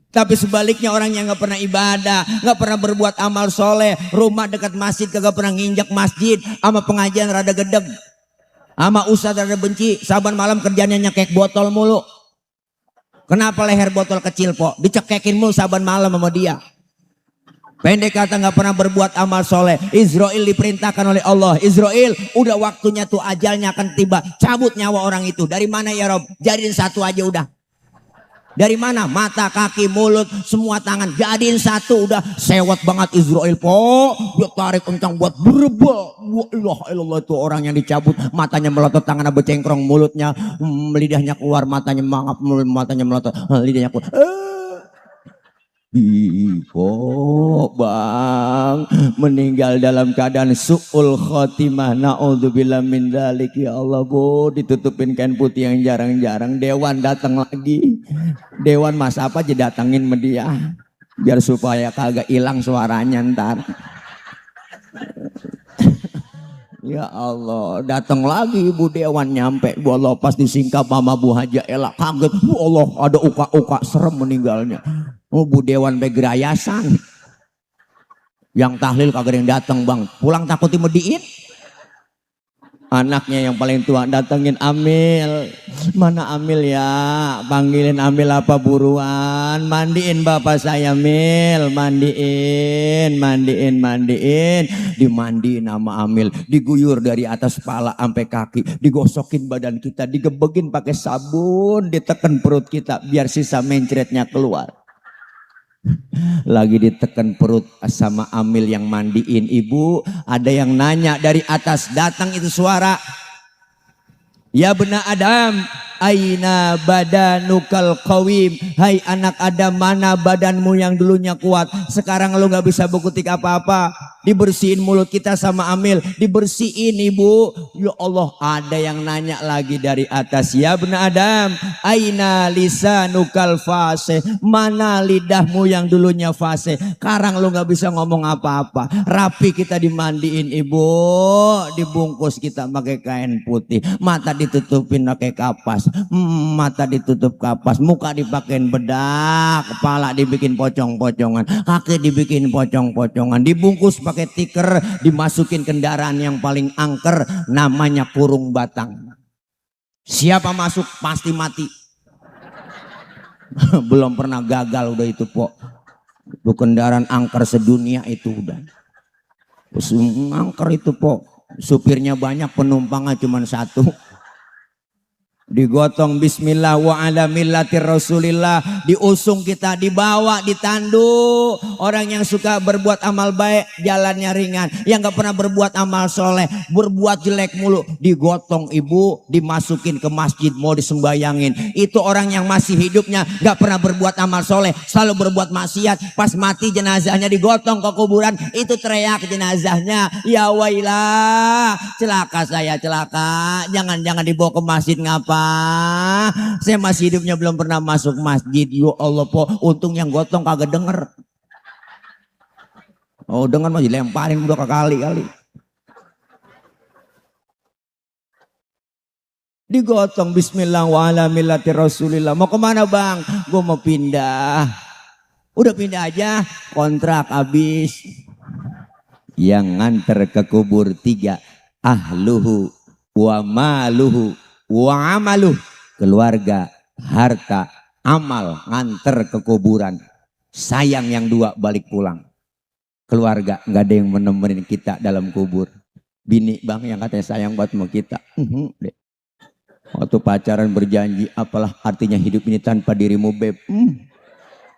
Tapi sebaliknya orang yang nggak pernah ibadah, nggak pernah berbuat amal soleh, rumah dekat masjid kagak pernah nginjak masjid, sama pengajian rada gedeg, sama ustadz rada benci, saban malam kerjanya nyekek botol mulu. Kenapa leher botol kecil po? Dicekekin mulu saban malam sama dia. Pendek kata nggak pernah berbuat amal soleh. Israel diperintahkan oleh Allah, Israel udah waktunya tuh, ajalnya akan tiba, cabut nyawa orang itu. Dari mana ya Rob? Jadiin satu aja udah. Dari mana? Mata, kaki, mulut, semua tangan, jadiin satu udah. Sewot banget Israel po, dia tarik kencang buat berebel. Wah ilah, itu orang yang dicabut, matanya melotot, tangannya becengkrong, mulutnya lidahnya keluar, matanya mangap, matanya melotot, lidahnya keluar. Bang, meninggal dalam keadaan su'ul khotimah, na'udzubillah min dzalik, ya Allah Bu, ditutupin kain putih yang jarang-jarang. Dewan datang lagi, dewan mas apa aja datangin sama dia, biar supaya kagak hilang suaranya ntar. Ya Allah, datang lagi Ibu Dewan, nyampe Bu Allah pas disingkap sama Bu Haja Ela, kaget, Bu Allah ada uka-uka, serem meninggalnya. Oh Bu Dewan begerayasan, yang tahlil kagak yang datang Bang, pulang takut dimediin. Anaknya yang paling tua datengin, Amil, mana Amil ya, panggilin Amil apa buruan, mandiin bapak saya Mil, mandiin, dimandiin sama Amil, diguyur dari atas kepala sampai kaki, digosokin badan kita, digebegin pakai sabun, diteken perut kita biar sisa mencretnya keluar. Lagi ditekan perut sama Amil yang mandiin, ibu, ada yang nanya dari atas, datang itu suara, ya bena Adam, aina badanukal qawim, hai anak Adam, mana badanmu yang dulunya kuat, sekarang lu gak bisa berkutik apa-apa. Dibersihin mulut kita sama Amil, dibersihin ibu. Ya Allah, ada yang nanya lagi dari atas, ya bena Adam, aina lisanukal fase, mana lidahmu yang dulunya fase, Sekarang lu nggak bisa ngomong apa-apa. Rapi kita dimandiin ibu, dibungkus kita pakai kain putih, mata ditutupin pakai kapas, mata ditutup kapas, muka dipakein bedak, kepala dibikin pocong-pocongan, kaki dibikin pocong-pocongan, dibungkus pakai tiker, dimasukin kendaraan yang paling angker, namanya kurung batang. Siapa masuk pasti mati. Belum pernah gagal udah itu po. Itu kendaraan angker sedunia itu udah. Terus angker itu po. Supirnya banyak, penumpangnya cuma satu. Digotong bismillah wa ala millatir rasulillah, diusung kita, dibawa, ditandu. Orang yang suka berbuat amal baik jalannya ringan, yang gak pernah berbuat amal soleh, berbuat jelek mulu, digotong ibu, dimasukin ke masjid mau disembayangin. Itu orang yang masih hidupnya gak pernah berbuat amal soleh, selalu berbuat maksiat. Pas mati jenazahnya digotong ke kuburan, itu teriak jenazahnya, ya wailah, celaka saya, celaka, jangan dibawa ke masjid. Ngapa? Saya masih hidupnya belum pernah masuk masjid. Ya Allah po, untung yang gotong kagak denger. Oh denger mah dilemparin udah kali. Digotong bismillah wa ala millati rasulillah. Mau kemana bang? Gue mau pindah. Udah pindah aja, kontrak habis. Yang nganter ke kubur 3, ahluhu wa maluhu wa amaluh, keluarga, harta, amal, nganter ke kuburan. Sayang yang 2 balik pulang. Keluarga nggak ada yang menemenin kita dalam kubur. Bini bang yang katanya sayang buat sama kita. Waktu pacaran berjanji, apalah artinya hidup ini tanpa dirimu beb.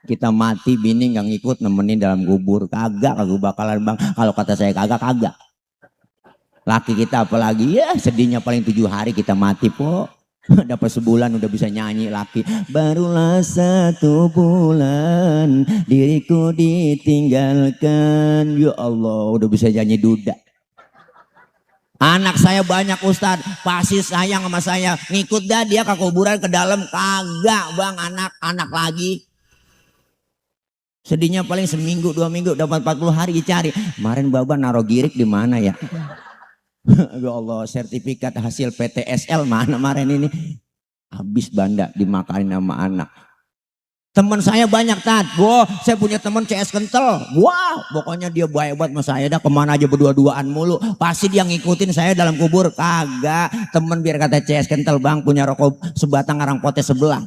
Kita mati bini nggak ngikut nemenin dalam kubur. Kagak bakalan bang. Kalau kata saya kagak. Laki kita apalagi ya sedihnya paling 7 hari kita mati po. Dapat sebulan udah bisa nyanyi laki. Barulah 1 bulan diriku ditinggalkan. Ya Allah udah bisa nyanyi duda. Anak saya banyak Ustadz, pasti sayang sama saya. Ngikut dah dia ke kuburan ke dalam. Kagak bang, anak lagi. Sedihnya paling seminggu 2 minggu, dapat 40 hari dicari. Kemarin baba naruh girik di mana ya? Ya Allah, sertifikat hasil PTSL mana kemarin ini? Habis banda dimakanin sama anak. Teman saya banyak tat, saya punya teman CS kental. Wah, pokoknya dia baik banget sama saya, dah kemana aja berdua-duaan mulu. Pasti dia ngikutin saya dalam kubur. Kagak, temen biar kata CS kental bang punya rokok sebatang arang potes sebelah.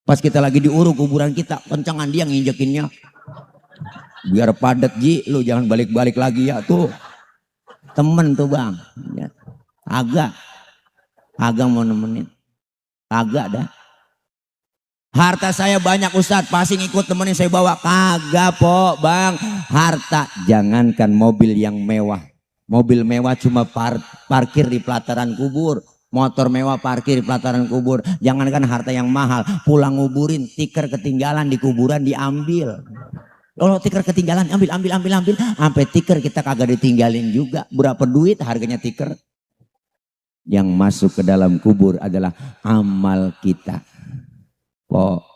Pas kita lagi diuruk kuburan kita, kencangan dia nginjekinnya. Biar padat ji, lu jangan balik-balik lagi ya tuh. Temen tuh bang, ya. Agak mau nemenin, agak dah. Harta saya banyak Ustadz, pasti ngikut temenin saya bawa. Kagak po bang, harta jangankan mobil yang mewah. Mobil mewah cuma parkir di pelataran kubur. Motor mewah parkir di pelataran kubur. Jangankan harta yang mahal, pulang nguburin, tiker ketinggalan di kuburan diambil. Kalau tiker ketinggalan ambil. Sampai tiker kita kagak ditinggalin juga. Berapa duit harganya tiker? Yang masuk ke dalam kubur adalah amal kita. Po.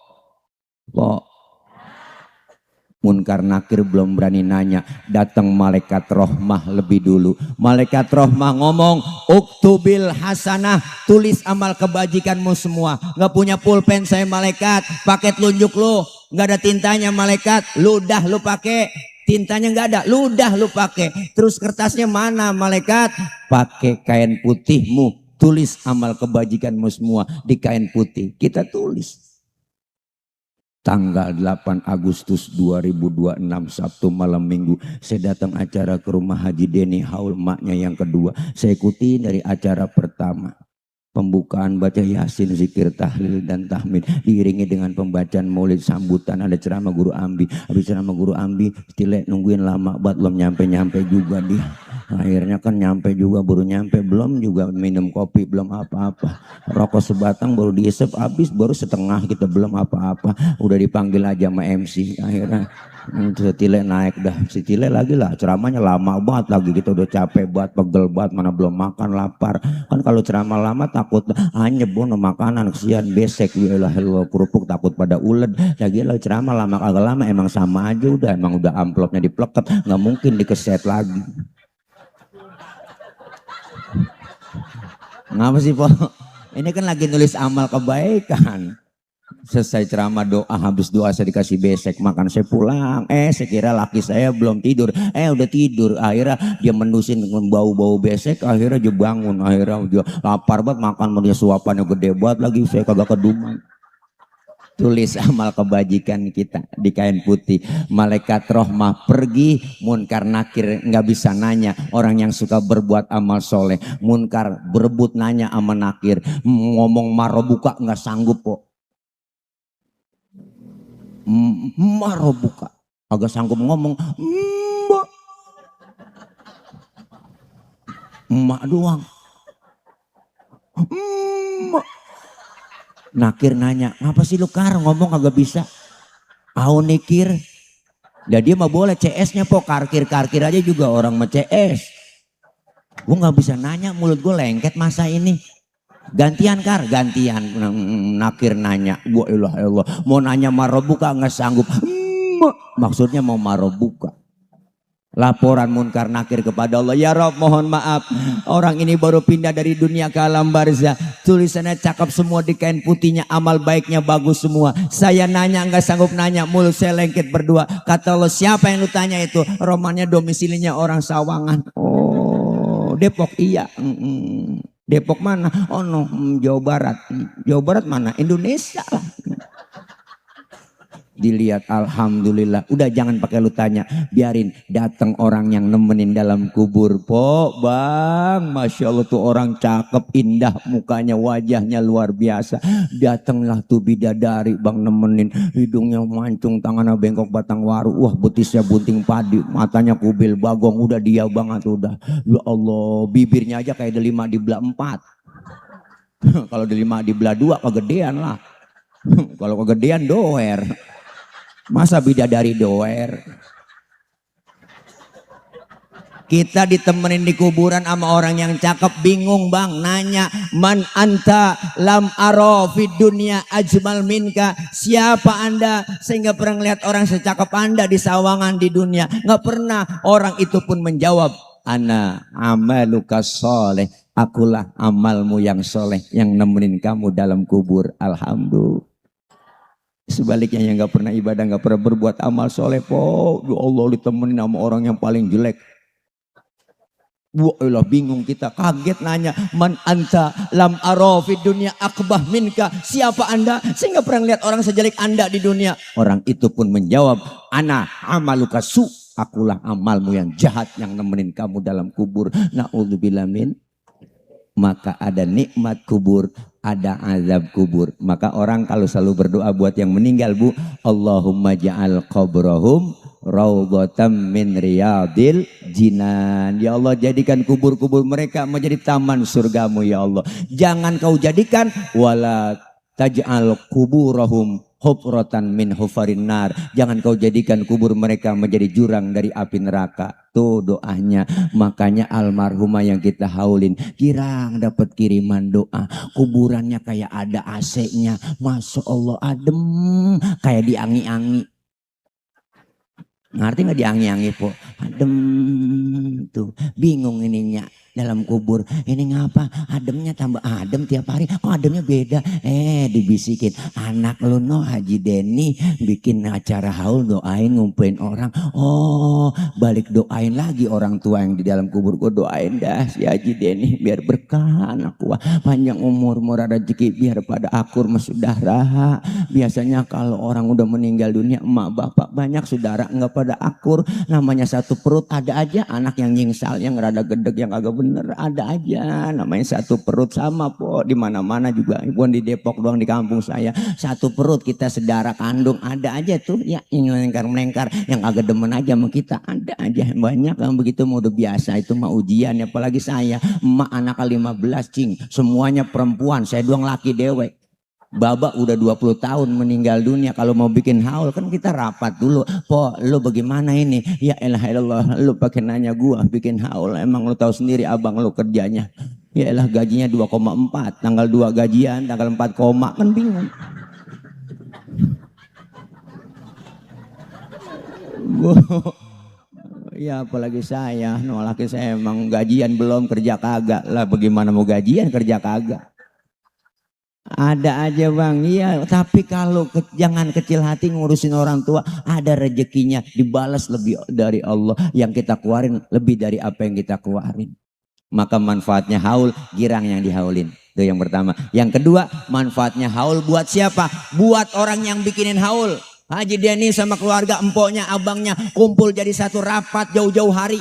Munkar Nakir belum berani nanya, datang malaikat rohmah lebih dulu. Malaikat rohmah ngomong, uktubil hasanah, tulis amal kebajikanmu semua. Nggak punya pulpen saya malaikat, pakai telunjuk lu, nggak ada tintanya malaikat, ludah lu pakai, tintanya nggak ada, ludah lu pakai. Terus kertasnya mana malaikat? Pakai kain putihmu, tulis amal kebajikanmu semua di kain putih. Kita tulis. Tanggal 8 Agustus 2026 Sabtu malam minggu saya datang acara ke rumah Haji Deni haul maknya yang kedua. Saya ikuti dari acara pertama. Pembukaan baca Yasin, zikir, tahlil dan tahmid diiringi dengan pembacaan maulid sambutan, ada ceramah guru ambi. Habis ceramah guru ambi, tilek nungguin lama banget belum nyampe juga dia. Akhirnya kan nyampe juga, baru nyampe belum juga minum kopi, belum apa-apa. Rokok sebatang baru diisep habis, baru setengah kita belum apa-apa. Udah dipanggil aja sama MC. Akhirnya Tile naik dah, si Tile lagi lah ceramahnya lama banget lagi, kita udah capek banget, pegel banget, mana belum makan, lapar. Kan kalau ceramah lama takut anyep bono makanan, kesian besek, wilah kerupuk takut pada ulet. Lagi lah ceramah lama agak lama emang sama aja, udah emang udah amplopnya dipleket, nggak mungkin dikeset lagi. Ngapa sih Po? Ini kan lagi nulis amal kebaikan. Selesai ceramah doa, habis doa saya dikasih besek makan, saya pulang. Saya kira laki saya belum tidur, udah tidur. Akhirnya dia mendusin bau-bau besek, akhirnya dia bangun. Akhirnya dia lapar banget makan, dia suapannya gede banget lagi, saya kagak keduman. Tulis amal kebajikan kita di kain putih. Malaikat rahmah pergi, munkar nakir nggak bisa nanya. Orang yang suka berbuat amal soleh, munkar berebut nanya sama nakir. Ngomong marobuka nggak sanggup kok. Marobuka agak sanggup ngomong emak doang. Nakir nanya, ngapa sih lu Kar ngomong agak bisa? Au nikir. Nah dia mah boleh CS-nya Po, karkir aja juga orang mah CS. Gue nggak bisa nanya, mulut gue lengket masa ini. Gantian Kar, gantian. Nakir nanya, gua ilah Allah, mau nanya marobuka nggak sanggup. Maksudnya mau marobuka. Laporan munkar nakir kepada Allah, ya Rob mohon maaf, orang ini baru pindah dari dunia ke alam barzah, tulisannya cakep semua di kain putihnya, amal baiknya bagus semua. Saya nanya nggak sanggup nanya, mulut saya lengket berdua. Kata Allah, siapa yang lu tanya itu? Romannya domisilinya orang Sawangan. Oh Depok, iya. Depok mana? Oh no, Jawa Barat. Jawa Barat mana? Indonesia lah. Dilihat, alhamdulillah. Udah jangan pakai lu tanya, biarin datang orang yang nemenin dalam kubur. Po bang, masya Allah tuh orang cakep, indah mukanya, wajahnya luar biasa. Datanglah tuh bidadari bang nemenin, hidungnya mancung, tangannya bengkok batang waru, wah betisnya bunting padi, matanya kubil bagong, udah dia banget udah. Ya Allah, bibirnya aja kayak delima di belah 4. Kalau delima di belah 2 kegedean lah. Kalau kegedean doer. Masa bidadari doer? Kita ditemenin di kuburan sama orang yang cakep, bingung bang, nanya man anta lam aro fid dunya ajmal minka, siapa anda? Saya nggak pernah ngeliat orang secakep anda di Sawangan di dunia, nggak pernah. Orang itu pun menjawab, ana amaluka soleh, akulah amalmu yang soleh yang nemenin kamu dalam kubur. Alhamdulillah. Sebaliknya yang nggak pernah ibadah, nggak pernah berbuat amal soleh, Po, ya Allah ditemenin sama orang yang paling jelek. Wah, bingung kita, kaget nanya, man anta lam aro fid dunya akbah minka, siapa anda? Saya nggak pernah lihat orang sejelek anda di dunia. Orang itu pun menjawab, ana amaluka su, akulah amalmu yang jahat yang nemenin kamu dalam kubur. Na'udzubillah min. Maka ada nikmat kubur, ada azab kubur. Maka orang kalau selalu berdoa buat yang meninggal, Bu, Allahumma ja'al qabrahum raudhatam min riyadil jinan. Ya Allah, jadikan kubur-kubur mereka menjadi taman surgamu ya Allah. Jangan kau jadikan wala taj'al kuburahum hufratan min hufarin nar. Jangan kau jadikan kubur mereka menjadi jurang dari api neraka. Tuh doanya. Makanya almarhumah yang kita haulin, girang dapat kiriman doa, kuburannya kayak ada AC-nya, masya Allah adem, kayak diangi-angi. Ngerti nggak diangi-angi Po? Adem tuh, bingung ininya dalam kubur. Ini ngapa? Ademnya tambah adem tiap hari. Kok ademnya beda? Dibisikin, anak lu no Haji Denny bikin acara haul doain ngumpulin orang. Oh, balik doain lagi orang tua yang di dalam kubur. Gue doain dah si Haji Denny biar berkah anak gua, panjang umur, murah rezeki, biar pada akur sama saudara. Biasanya kalau orang udah meninggal dunia, emak bapak banyak, saudara enggak pada akur. Namanya satu perut, ada aja anak yang nyingsal, yang rada gedeg, yang agak bener ada aja namanya satu perut sama po di mana-mana juga, bukan di Depok doang, di kampung saya satu perut kita sedara kandung ada aja tuh ya yang melengkar yang agak demen aja sama kita ada aja banyak yang begitu mau udah biasa itu mah ujian apalagi saya emak anak 15 cing semuanya perempuan saya doang laki dewek. Baba udah 20 tahun meninggal dunia. Kalau mau bikin haul kan kita rapat dulu. Po lu bagaimana ini? Ya elah elah lu pakai nanya gua bikin haul. Emang lu tahu sendiri abang lu kerjanya. Ya elah gajinya 2,4. Tanggal 2 gajian, tanggal 4 koma. Kan bingung. Ya apalagi saya. Laki saya emang gajian belum kerja kagak. Lah bagaimana mau gajian kerja kagak. Ada aja bang, iya. Tapi kalau jangan kecil hati ngurusin orang tua, ada rezekinya dibalas lebih dari Allah. Yang kita keluarin lebih dari apa yang kita keluarin. Maka manfaatnya haul, girang yang dihaulin. Itu yang pertama. Yang kedua, manfaatnya haul buat siapa? Buat orang yang bikinin haul. Haji Deni sama keluarga, empoknya, abangnya kumpul jadi satu rapat jauh-jauh hari.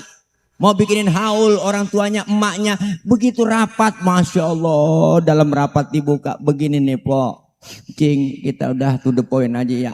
Mau bikinin haul orang tuanya, emaknya. Begitu rapat, Masya Allah. Dalam rapat dibuka, begini nih po. Cing, kita udah to the point aja ya.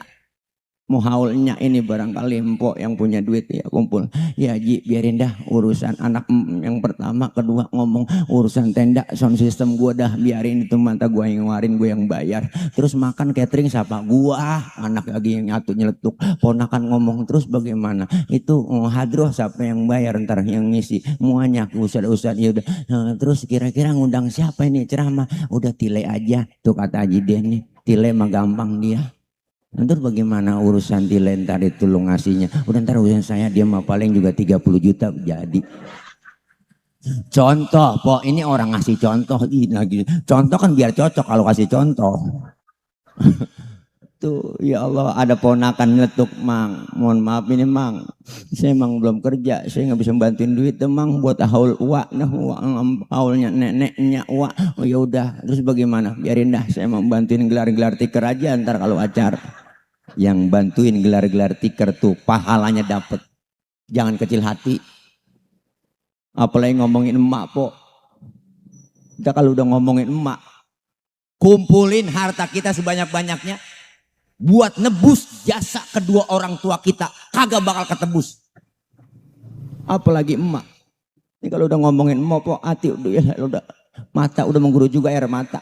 Mau haulnya ini barangkali empok yang punya duit ya kumpul. Ya Ji biarin dah urusan anak yang pertama, kedua ngomong urusan tenda sound system gua dah biarin itu mata gua yang ngeluarin gua yang bayar. Terus makan catering siapa? Gua, anak lagi yang nyatu nyeletuk. Ponakan ngomong terus bagaimana? Itu hadroh siapa yang bayar ntar yang ngisi. Muanya ustad-ustad ya udah. Nah, terus kira-kira ngundang siapa ini ceramah? Udah tile aja tuh kata Haji Den nih. Tile mah gampang dia. Ntar bagaimana urusan tile ntar itu lu ngasihnya. Udah ntar urusan saya dia mah paling juga 30 juta jadi. Contoh, po ini orang ngasih contoh lagi. Contoh kan biar cocok kalau kasih contoh. Tuh ya Allah ada ponakan nyeletuk mang. Mohon maaf ini mang. Saya emang belum kerja. Saya nggak bisa bantuin duit emang buat haul uak. Nah haulnya neneknya uak. Oh ya udah. Terus bagaimana? Biarin dah. Saya mau bantuin gelar-gelar tiker aja ntar kalau acara. Yang bantuin gelar-gelar tiker tuh pahalanya dapet. Jangan kecil hati. Apalagi ngomongin emak po. Kita kalau udah ngomongin emak. Kumpulin harta kita sebanyak-banyaknya. Buat nebus jasa kedua orang tua kita. Kagak bakal ketebus. Apalagi emak. Ini kalau udah ngomongin emak po. Hati udah mata udah mengguru juga air mata.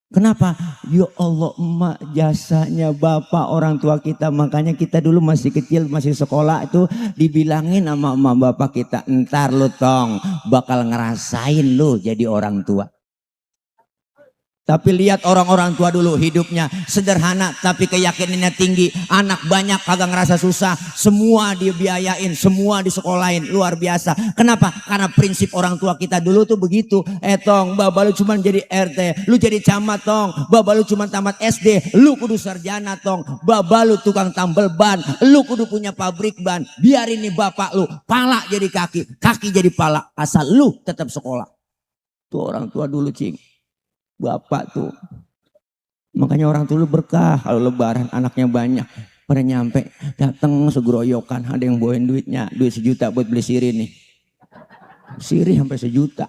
Kenapa? Ya Allah emak jasanya bapak orang tua kita. Makanya kita dulu masih kecil masih sekolah itu dibilangin sama emak bapak kita. Ntar lu tong bakal ngerasain lu jadi orang tua. Tapi lihat orang-orang tua dulu hidupnya sederhana tapi keyakinannya tinggi. Anak banyak kagak ngerasa susah. Semua dibiayain, semua disekolahin. Luar biasa. Kenapa? Karena prinsip orang tua kita dulu tuh begitu. Tong, baba lu cuma jadi RT. Lu jadi camat tong. Baba lu cuma tamat SD. Lu kudu sarjana tong. Baba lu tukang tambel ban. Lu kudu punya pabrik ban. Biarin nih bapak lu. Pala jadi kaki. Kaki jadi pala. Asal lu tetap sekolah. Tuh orang tua dulu cing. Bapak tuh. Makanya orang tuh berkah. Kalau lebaran anaknya banyak. Pada nyampe. Datang segeroyokan. Ada yang bawain duitnya. Duit 1 juta buat beli sirih nih. Sirih sampai 1 juta.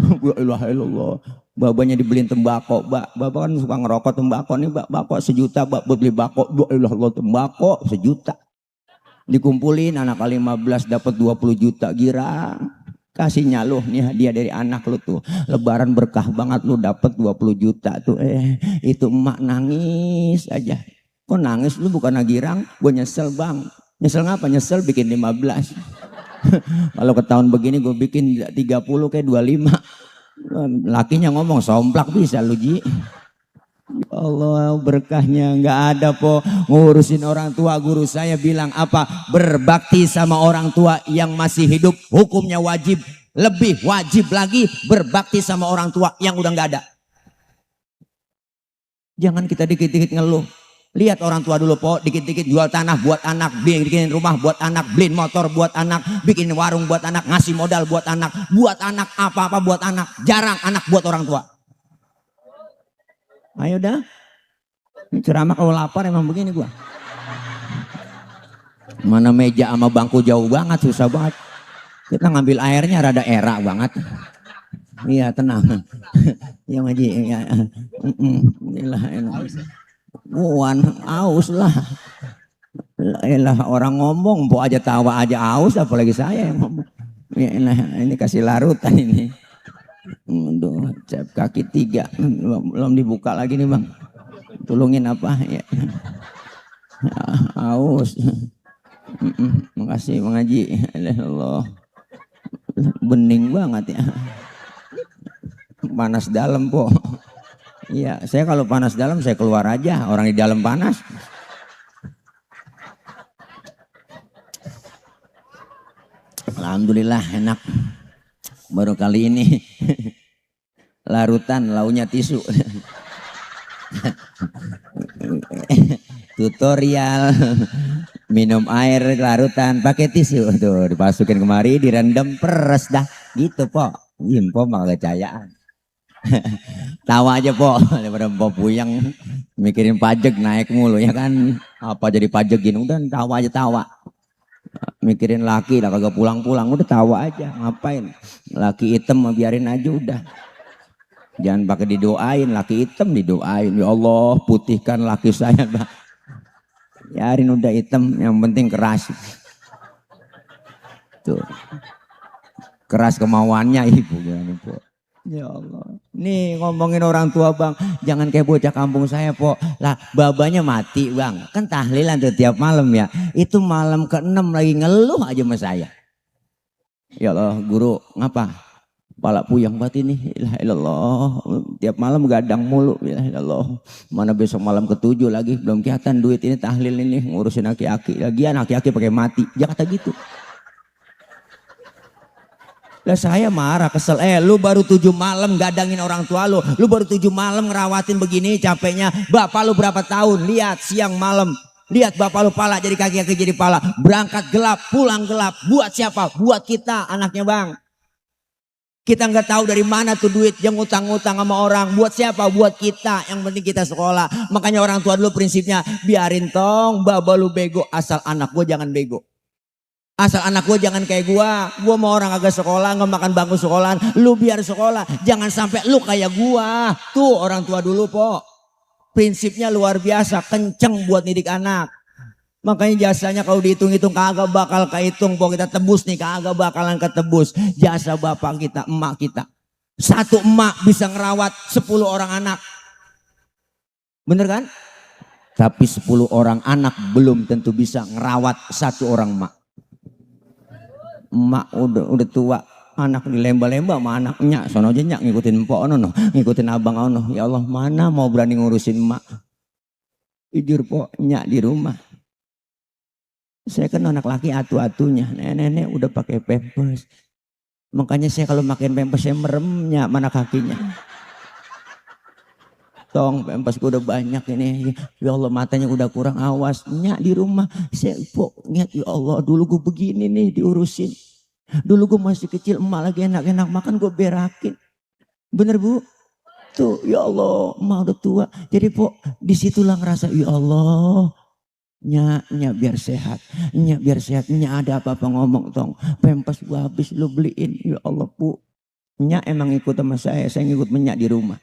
La ilaha illallah. Babanya dibeliin tembakau. Bapak kan suka ngerokok tembakau nih. Bapak 1 juta buat beli bako. La ilaha illallah tembakau 1 juta. Dikumpulin anak 15 dapat 20 juta girang. Kasihnya lu nih hadiah dari anak lu tuh. Lebaran berkah banget lu dapat 20 juta tuh. Itu emak nangis aja. Kok nangis lu bukan girang? Gue nyesel bang. Nyesel ngapa? Nyesel bikin 15. Kalau ke tahun begini gue bikin 30 kayak 25. Lakinya ngomong somplak bisa lu Ji. Ya Allah berkahnya nggak ada po. Ngurusin orang tua. Guru saya bilang apa? Berbakti sama orang tua yang masih hidup hukumnya wajib. Lebih wajib lagi berbakti sama orang tua yang udah nggak ada. Jangan kita dikit-dikit ngeluh. Lihat orang tua dulu po, dikit-dikit jual tanah buat anak, bikin rumah buat anak, beliin motor buat anak, bikin warung buat anak, ngasih modal buat anak apa-apa buat anak. Jarang anak buat orang tua. Ayo dah. Ini ceramah kalau lapar emang begini gua. Mana meja sama bangku jauh banget, susah banget. Kita ngambil airnya rada era banget. Iya tenang. Ya Maji. Ya. Inilah. Buan aus lah. Lah orang ngomong, po aja tawa aja aus, apalagi saya yang ngomong. Ya, ini kasih larutan ini. Aduh, cap kaki 3 belum dibuka lagi nih bang. Tolongin apa ya? Aus. Makasih Bang Haji. Allah. Bening banget ya. Panas dalam po. Iya, saya kalau panas dalam saya keluar aja. Orang di dalam panas. Alhamdulillah enak. Baru kali ini larutan launya tisu. Tutorial minum air larutan pakai tisu tuh dimasukin kemari direndam peres dah gitu po. Impo mah kecayaan. Tawa aja po daripada po puyang mikirin pajak naik mulu ya kan, apa jadi pajak gini udah tawa aja tawa. Mikirin laki lah kagak pulang-pulang udah tawa aja, ngapain laki hitam mah biarin aja udah, jangan pakai didoain, laki hitam didoain ya Allah putihkan laki saya bah. Biarin udah hitam yang penting keras tuh, keras kemauannya ibu ya Allah. Nih ngomongin orang tua bang, jangan kayak bocah kampung saya po lah, babanya mati bang, kan tahlilan tuh tiap malam ya, itu malam ke-6 lagi ngeluh aja sama saya. Ya Allah guru ngapa kepala puyeng banget ini, ilah ilallah tiap malam gadang mulu, ilah ilallah mana besok malam ke-7 lagi belum kelihatan duit ini tahlil ini ngurusin aki-aki lagian aki-aki pakai mati, jangan kata gitu. Lah saya marah kesel, lu baru 7 malam gadangin orang tua lu baru 7 malam ngerawatin begini capeknya, bapak lu berapa tahun, lihat siang malam, lihat bapak lu pala jadi kaki jadi pala, berangkat gelap pulang gelap, buat siapa? Buat kita anaknya bang. Kita nggak tahu dari mana tuh duit yang utang-utang sama orang, buat siapa? Buat kita, yang penting kita sekolah. Makanya orang tua dulu prinsipnya biarin tong bapak lu bego, asal anak gua jangan bego. Asal anak gue jangan kayak gue mau orang agak sekolah, nggak makan bangku sekolahan, lu biar sekolah, jangan sampai lu kayak gue. Tuh orang tua dulu po, prinsipnya luar biasa, kenceng buat didik anak. Makanya jasanya kalau dihitung-hitung kagak bakal kehitung, po kita tebus nih kagak bakalan ketebus. Jasa bapak kita, emak kita, satu emak bisa ngerawat 10 orang anak, bener kan? Tapi 10 orang anak belum tentu bisa ngerawat 1 orang emak. Emak udah tua, anak dilemba-lemba sama anaknya, sono aja nyak ngikutin mpok ono, ngikutin abang ono. Ya Allah mana mau berani ngurusin emak, tidur pok nyak di rumah. Saya kan anak laki atu-atunya, nenek-nenek udah pakai pampers, makanya saya kalau makin pampers saya meremnya mana kakinya. Tong pampers gue udah banyak ini, ya Allah matanya udah kurang, awas nyak di rumah. Saya pok ingat ya Allah dulu gue begini nih diurusin, dulu gue masih kecil emak lagi enak-enak makan gue berakin, bener bu? Tuh ya Allah emak udah tua, jadi pok disitulah ngerasa ya Allah nyak biar sehat, nyak biar sehat, nyak ada apa-apa ngomong tong pampers gue habis lu beliin, ya Allah bu. Nyak emang ikut sama saya ngikut menyak di rumah.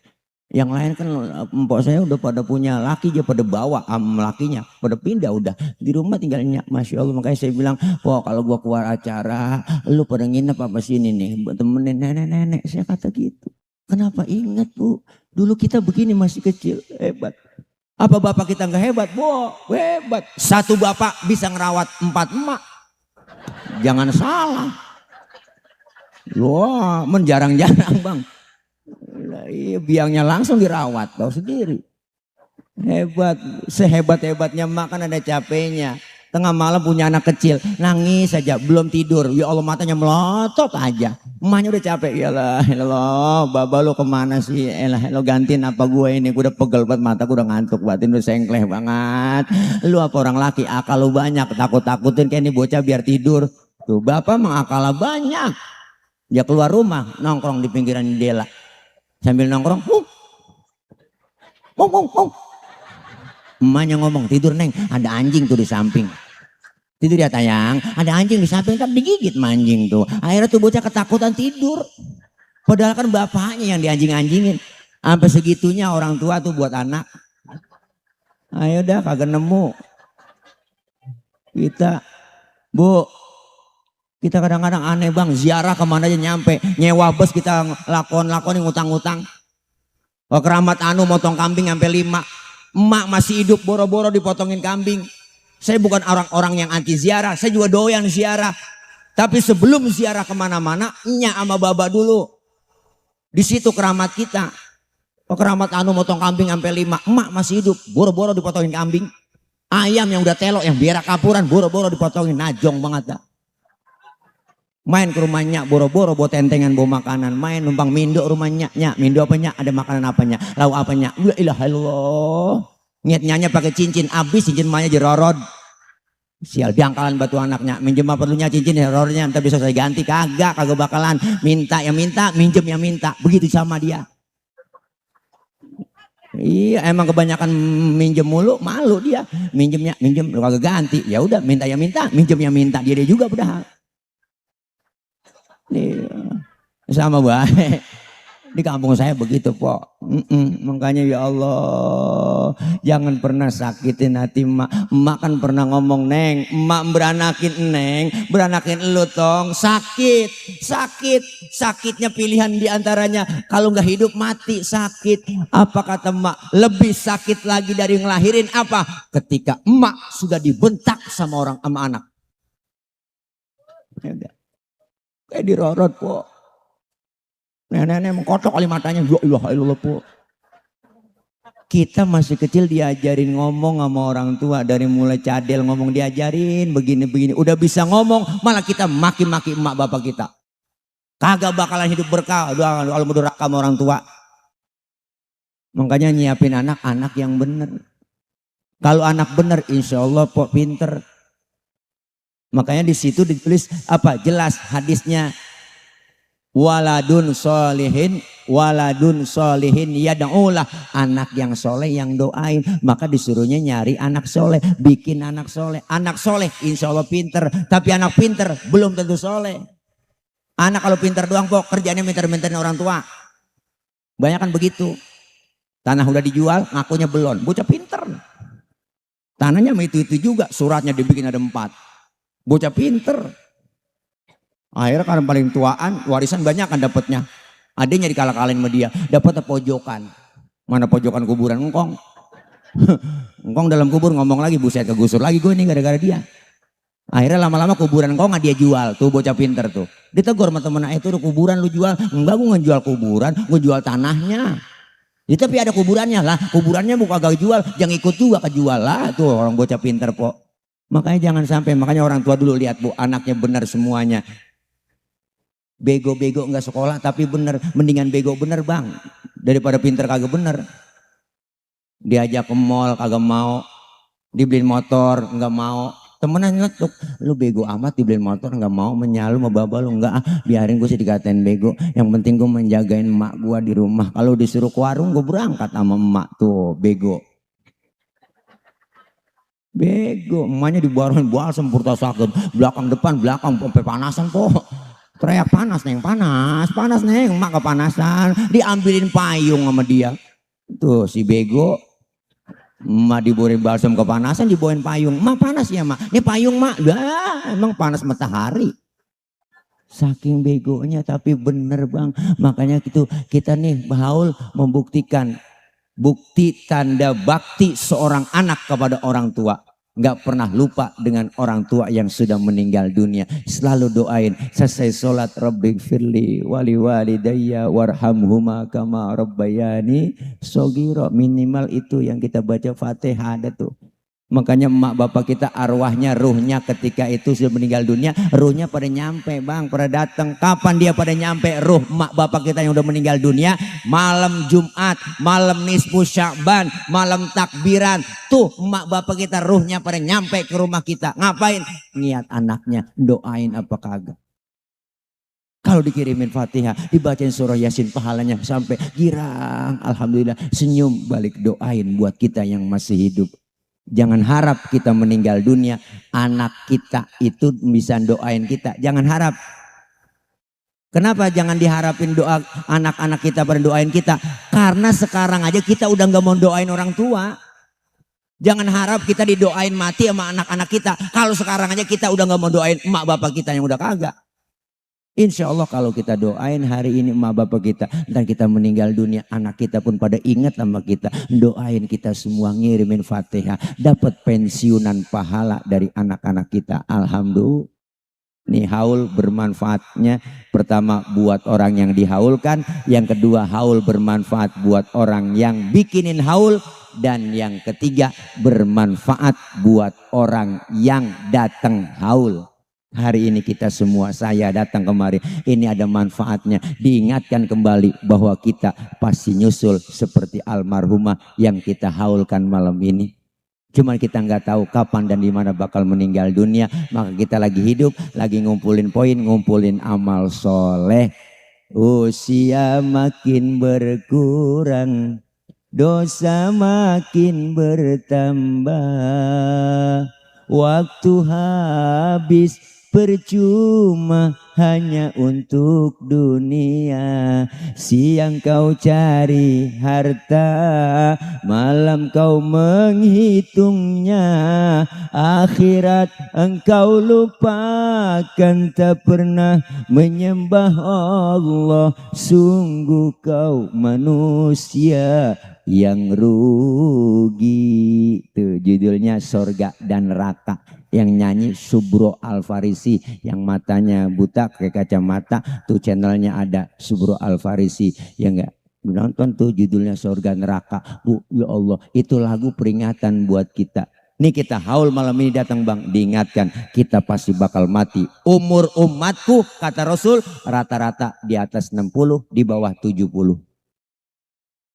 Yang lain kan empok saya udah pada punya laki, dia pada bawa lakinya, pada pindah udah di rumah tinggalnya. Masya Allah, makanya saya bilang, pok kalau gua keluar acara, lu pada nginep apa sini nih, buat temenin nenek-nenek. Saya kata gitu. Kenapa? Ingat bu, dulu kita begini masih kecil, hebat. Apa bapak kita nggak hebat? Bu, hebat. Satu bapak bisa ngerawat 4 emak. Jangan salah. Wah, menjarang-jarang bang. Iya, biangnya langsung dirawat, tahu sendiri. Hebat, sehebat-hebatnya emak kan ada capeknya. Tengah malam punya anak kecil, nangis saja, belum tidur. Ya Allah matanya melotot aja. Emaknya udah capek, ya Allah, baba lo kemana sih? Lo gantiin apa gue ini? Gue udah pegel banget mata, gue udah ngantuk, batin udah sengkleh banget. Lu apa orang laki, akal lu banyak, takut-takutin kayak ini bocah biar tidur. Tuh bapak mengakal banyak. Dia keluar rumah, nongkrong di pinggiran jendela. Sambil nongkrong, emaknya ngomong, tidur neng, ada anjing tuh di samping. Tidur ya tayang, ada anjing di samping, tapi digigit sama anjing tuh. Akhirnya tuh bocah ketakutan tidur. Padahal kan bapaknya yang dianjing-anjingin. Sampai segitunya orang tua tuh buat anak. Ayo dah kagak nemu. Kita, Bu, kita kadang-kadang aneh bang, ziarah kemana aja nyampe. Nyewa bus kita lakon-lakonin ngutang-ngutang. Oh, keramat anu motong kambing sampai 5. Emak masih hidup boro-boro dipotongin kambing. Saya bukan orang-orang yang anti ziarah, saya juga doyan ziarah. Tapi sebelum ziarah kemana-mana, nya sama baba dulu. Di situ keramat kita. Oh, keramat anu motong kambing sampai 5. Emak masih hidup, boro-boro dipotongin kambing. Ayam yang udah telok, yang berak kapuran, boro-boro dipotongin. Najong banget dah. Main ke rumahnya, boro-boro bawa tentengan, bawa makanan. Main numpang mindo rumahnya. Nyak, mindo apanya? Ada makanan apanya? Lauk apanya? La ilaha illallah. Niatnya pakai cincin, habis cincin emaknya jerorod. Sial, diangkalan batu anaknya. Minjem apa perlunya cincin jerornya, entar bisa saya ganti. Kagak bakalan. Minta ya minta, minjem ya minta. Begitu sama dia. Iya, emang kebanyakan minjem mulu, malu dia. Minjem, lu kagak ganti. Ya udah, minta ya minta, minjem ya minta. Dia juga padahal. Nih, sama baik. Di kampung saya begitu Pok. Makanya ya Allah, jangan pernah sakitin hati emak. Emak kan pernah ngomong, Neng, emak beranakin Neng, beranakin elu tong. Sakitnya pilihan diantaranya. Kalau nggak hidup mati sakit. Apa kata emak? Lebih sakit lagi dari ngelahirin apa? Ketika emak sudah dibentak sama anak. Ya udah. Kayak dirorot Pok. Nenek mengkotok kali matanya. Ya Allah Pok. Kita masih kecil diajarin ngomong sama orang tua. Dari mulai cadel ngomong diajarin begini-begini. Udah bisa ngomong malah kita maki-maki emak bapak kita. Kagak bakalan hidup berkah. Kalau mau durhaka sama orang tua. Makanya nyiapin anak yang bener. Kalau anak bener insya Allah Pok pinter. Makanya di situ ditulis apa? Jelas hadisnya. Waladun solihin yad'ulah, anak yang soleh yang doain. Maka disuruhnya nyari anak soleh, bikin anak soleh. Anak soleh insya Allah pinter, tapi anak pinter belum tentu soleh. Anak kalau pinter doang Pok, kerjanya minter-minterin orang tua. Banyak kan begitu. Tanah udah dijual, ngakunya belum. Bocah pinter. Tanahnya itu juga, suratnya dibikin ada 4. Bocah pinter. Akhirnya karena paling tuaan, warisan banyak kan dapatnya. Adanya dikalah-kalahin sama dia, dapat pojokan. Mana pojokan kuburan engkong? Engkong dalam kubur ngomong lagi, buset kegusur lagi gue nih gara-gara dia. Akhirnya lama-lama kuburan engkong dia jual, tuh bocah pinter tuh. Ditegur sama temen, itu kuburan lu jual. Enggak, gue ngejual kuburan, gue jual tanahnya. Ya, tapi ada kuburannya lah, kuburannya bukan gak jual, jangan ikut juga kejual lah. Tuh orang bocah pinter Pok. Makanya jangan sampai, makanya orang tua dulu lihat Bu, anaknya benar semuanya. Bego-bego nggak sekolah tapi bener, mendingan bego bener bang daripada pinter kagak bener. Diajak ke mall kagak mau, dibeliin motor nggak mau, temenan nyetuk, lu bego amat dibeliin motor nggak mau, menyalu sama baba lu nggak, biarin gue sih dikatain bego, yang penting gue menjagain emak gue di rumah, kalau disuruh ke warung gue berangkat sama emak. Tuh bego, emaknya dibawain buah sempurna sakit, belakang depan belakang sampai panasan Pok. Teriak panas neng, panas neng, emak kepanasan, diambilin payung sama dia. Tuh si bego, emak diborin balsam kepanasan, dibawain payung. Emak panas ya mak, ini payung mak, emang panas matahari. Saking begonya tapi bener bang, makanya gitu kita nih Bahaul membuktikan bukti tanda bakti seorang anak kepada orang tua. Nggak pernah lupa dengan orang tua yang sudah meninggal dunia. Selalu doain. Selesai sholat, Rabbi firli wali walidayya warhamhuma kama rabbayani sogiro. Minimal itu yang kita baca Fatihah ada tuh. Makanya emak bapak kita arwahnya, ruhnya ketika itu sudah meninggal dunia, ruhnya pada nyampe bang, pada datang. Kapan dia pada nyampe ruh emak bapak kita yang udah meninggal dunia? Malam Jumat, malam nisfu Sya'ban, malam takbiran. Tuh emak bapak kita ruhnya pada nyampe ke rumah kita. Ngapain? Niat anaknya, doain apa kagak. Kalau dikirimin Fatihah, dibacain surah Yasin, pahalanya sampai girang. Alhamdulillah, senyum balik doain buat kita yang masih hidup. Jangan harap kita meninggal dunia, anak kita itu bisa doain kita. Jangan harap. Kenapa jangan diharapin doa anak-anak kita pada doain kita? Karena sekarang aja kita udah nggak mau doain orang tua. Jangan harap kita didoain mati sama anak-anak kita. Kalau sekarang aja kita udah nggak mau doain emak bapak kita yang udah kagak. Insya Allah kalau kita doain hari ini emak bapak kita, dan kita meninggal dunia, anak kita pun pada ingat sama kita, doain kita semua, ngirimin Fatihah, dapat pensiunan pahala dari anak-anak kita. Alhamdulillah. Nih haul bermanfaatnya, pertama buat orang yang dihaulkan, yang kedua haul bermanfaat buat orang yang bikinin haul, dan yang ketiga bermanfaat buat orang yang datang haul. Hari ini kita semua, saya datang kemari, ini ada manfaatnya. Diingatkan kembali bahwa kita pasti nyusul seperti almarhumah yang kita haulkan malam ini. Cuman kita nggak tahu kapan dan di mana bakal meninggal dunia. Maka kita lagi hidup, lagi ngumpulin poin, ngumpulin amal soleh. Usia makin berkurang, dosa makin bertambah. Waktu habis percuma hanya untuk dunia. Siang kau cari harta, malam kau menghitungnya. Akhirat engkau lupakan, tak pernah menyembah Allah. Sungguh kau manusia yang rugi. Tuh judulnya Sorga dan Neraka. Yang nyanyi Subro Al-Farisi, yang matanya buta kayak kacamata. Tuh channelnya ada Subro Al-Farisi. Ya enggak? Nonton tuh judulnya Sorga Neraka. Bu, ya Allah, itu lagu peringatan buat kita. Nih kita haul malam ini datang bang, diingatkan kita pasti bakal mati. Umur umatku kata Rasul rata-rata di atas 60, di bawah 70.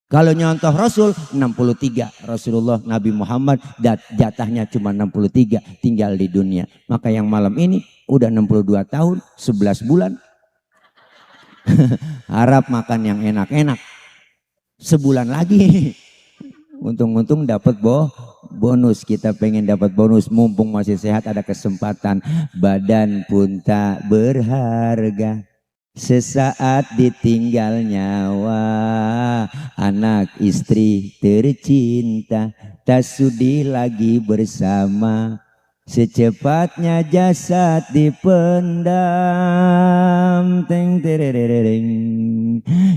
Kalau nyontoh Rasul 63, Rasulullah Nabi Muhammad jatahnya cuma 63, tinggal di dunia. Maka yang malam ini udah 62 tahun 11 bulan. Harap makan yang enak-enak. Sebulan lagi. Untung-untung dapat bonus. Kita pengen dapat bonus, mumpung masih sehat ada kesempatan. Badan pun tak berharga, sesaat ditinggal nyawa. Anak istri tercinta tak sudi lagi bersama. Secepatnya jasad dipendam. Teng terereng.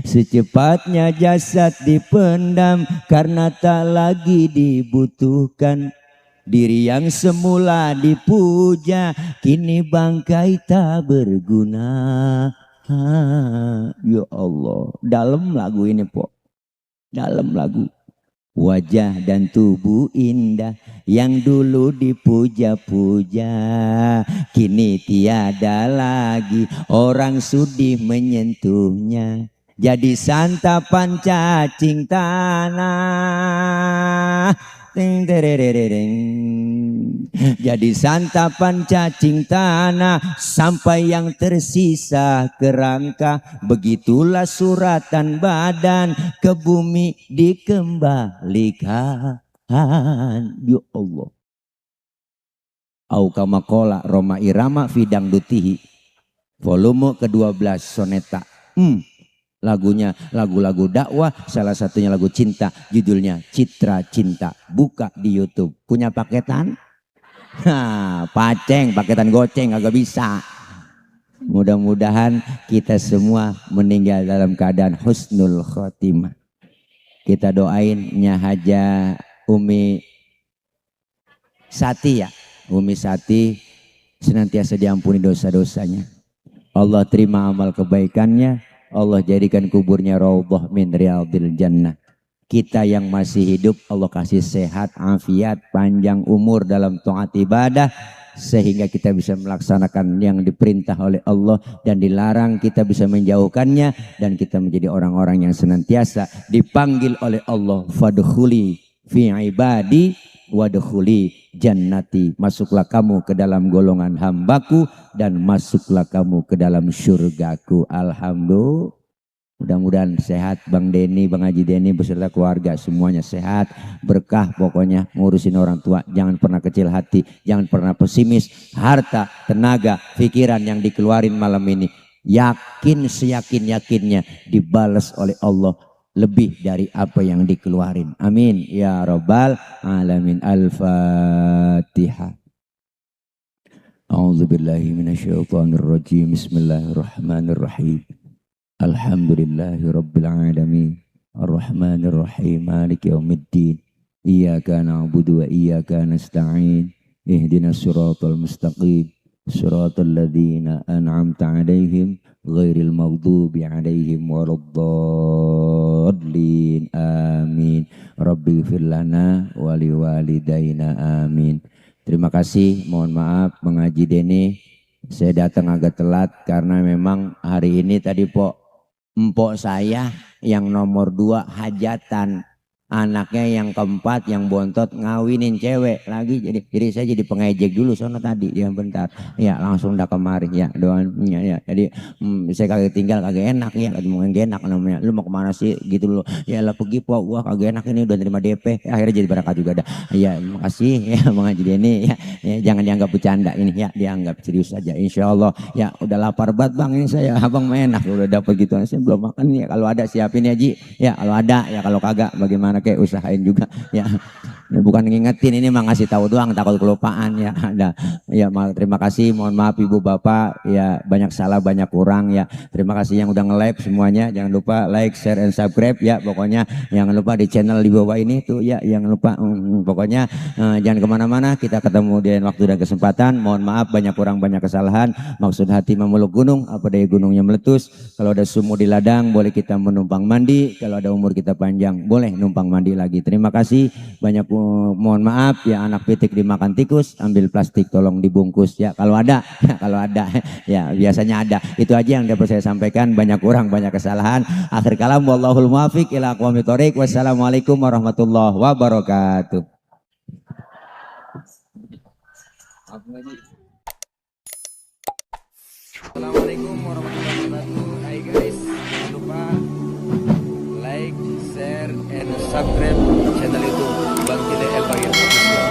Secepatnya jasad dipendam karena tak lagi dibutuhkan. Diri yang semula dipuja kini bangkai tak berguna. Ya Allah, dalam lagu ini po, dalam lagu. Wajah dan tubuh indah yang dulu dipuja-puja, kini tiada lagi orang sudi menyentuhnya. Jadi santapan cacing tanah. Ting terereng. Jadi santapan cacing tanah sampai yang tersisa kerangka. Begitulah suratan badan ke bumi dikembalikan. Ya Allah. Au kama qala Roma Irama Fidang Dutihi, volume ke-12 soneta. Lagunya lagu-lagu dakwah, salah satunya lagu cinta, judulnya Citra Cinta. Buka di YouTube. Punya paketan? Paceng, paketan goceng agak bisa. Mudah-mudahan kita semua meninggal dalam keadaan husnul khotimah. Kita doain Nyahaja Umi Sati ya. Umi Sati senantiasa diampuni dosa-dosanya. Allah terima amal kebaikannya. Allah jadikan kuburnya raudhah min riyadil jannah. Kita yang masih hidup Allah kasih sehat, afiat, panjang umur dalam taat ibadah, sehingga kita bisa melaksanakan yang diperintah oleh Allah dan dilarang kita bisa menjauhkannya, dan kita menjadi orang-orang yang senantiasa dipanggil oleh Allah, fadkhuli fi ibadi wadkhuli jannati. Masuklah kamu ke dalam golongan hambaku dan masuklah kamu ke dalam syurgaku. Alhamdulillah. Mudah-mudahan sehat Bang Denny, Bang Haji Denny beserta keluarga semuanya sehat, berkah pokoknya ngurusin orang tua. Jangan pernah kecil hati, jangan pernah pesimis. Harta, tenaga, pikiran yang dikeluarin malam ini yakin seyakin-yakinnya dibalas oleh Allah lebih dari apa yang dikeluarin. Amin ya rabbal alamin. Al-Fatihah. A'udzubillahi minasyaitonirrajim. Bismillahirrahmanirrahim. Alhamdulillahi rabbil alamin. Ar-Rahmanir-Rahim. Maliki yaumiddin. Iyyaka na'budu wa iyyaka nasta'in. Ihdinas siratal mustaqim. Siratal ladzina an'amta 'alaihim ghairil maghdubi 'alaihim waladdallin. Amin. Rabbighfir lana wa liwalidayna. Amin. Terima kasih, mohon maaf Bang Haji Denny, saya datang agak telat karena memang hari ini tadi empok saya yang nomor 2 hajatan, anaknya yang keempat yang bontot ngawinin cewek lagi, jadi saya jadi pengejek dulu sono tadi ya bentar ya langsung dah kemari ya doang ya, jadi saya kagak tinggal kagak enak ya mau enak namanya, lu mau kemana sih gitu loh ya lah pergi po, wah kagak enak ini udah terima DP akhirnya jadi berangkat juga dah ya. Makasih ya Bang Haji Denny ya, jangan dianggap bercanda ini ya, dianggap serius saja insyaallah ya. Udah lapar banget Bang ini saya, abang enak udah dapat gitu, saya belum makan ya, kalau ada siapin ya Ji ya, kalau ada ya, kalau kagak bagaimana kayak usahain juga ya. Bukan ngingetin, ini mah ngasih tahu doang, takut kelupaan ya. Ada ya, terima kasih, mohon maaf Ibu Bapak ya, banyak salah banyak kurang ya. Terima kasih yang udah nge-like semuanya, jangan lupa like, share, and subscribe ya. Pokoknya jangan lupa di channel di bawah ini tuh ya, jangan lupa pokoknya jangan kemana-mana, kita ketemu di waktu dan kesempatan. Mohon maaf banyak kurang banyak kesalahan, maksud hati memeluk gunung apa daya gunungnya meletus. Kalau ada sumur di ladang boleh kita menumpang mandi, kalau ada umur kita panjang boleh numpang mandi lagi. Terima kasih banyak, mohon maaf ya, anak pitik dimakan tikus, ambil plastik tolong dibungkus ya, kalau ada kalau ada ya, biasanya ada. Itu aja yang dapat saya sampaikan, banyak kurang banyak kesalahan. Akhir kalam, wallahul muwaffiq ila aqwamit thoriq. Wassalamualaikum warahmatullahi wabarakatuh. Assalamualaikum warahmatullahi wabarakatuh. Hai guys, jangan lupa like, share, and subscribe channel YouTube Bang Kide El Bagir.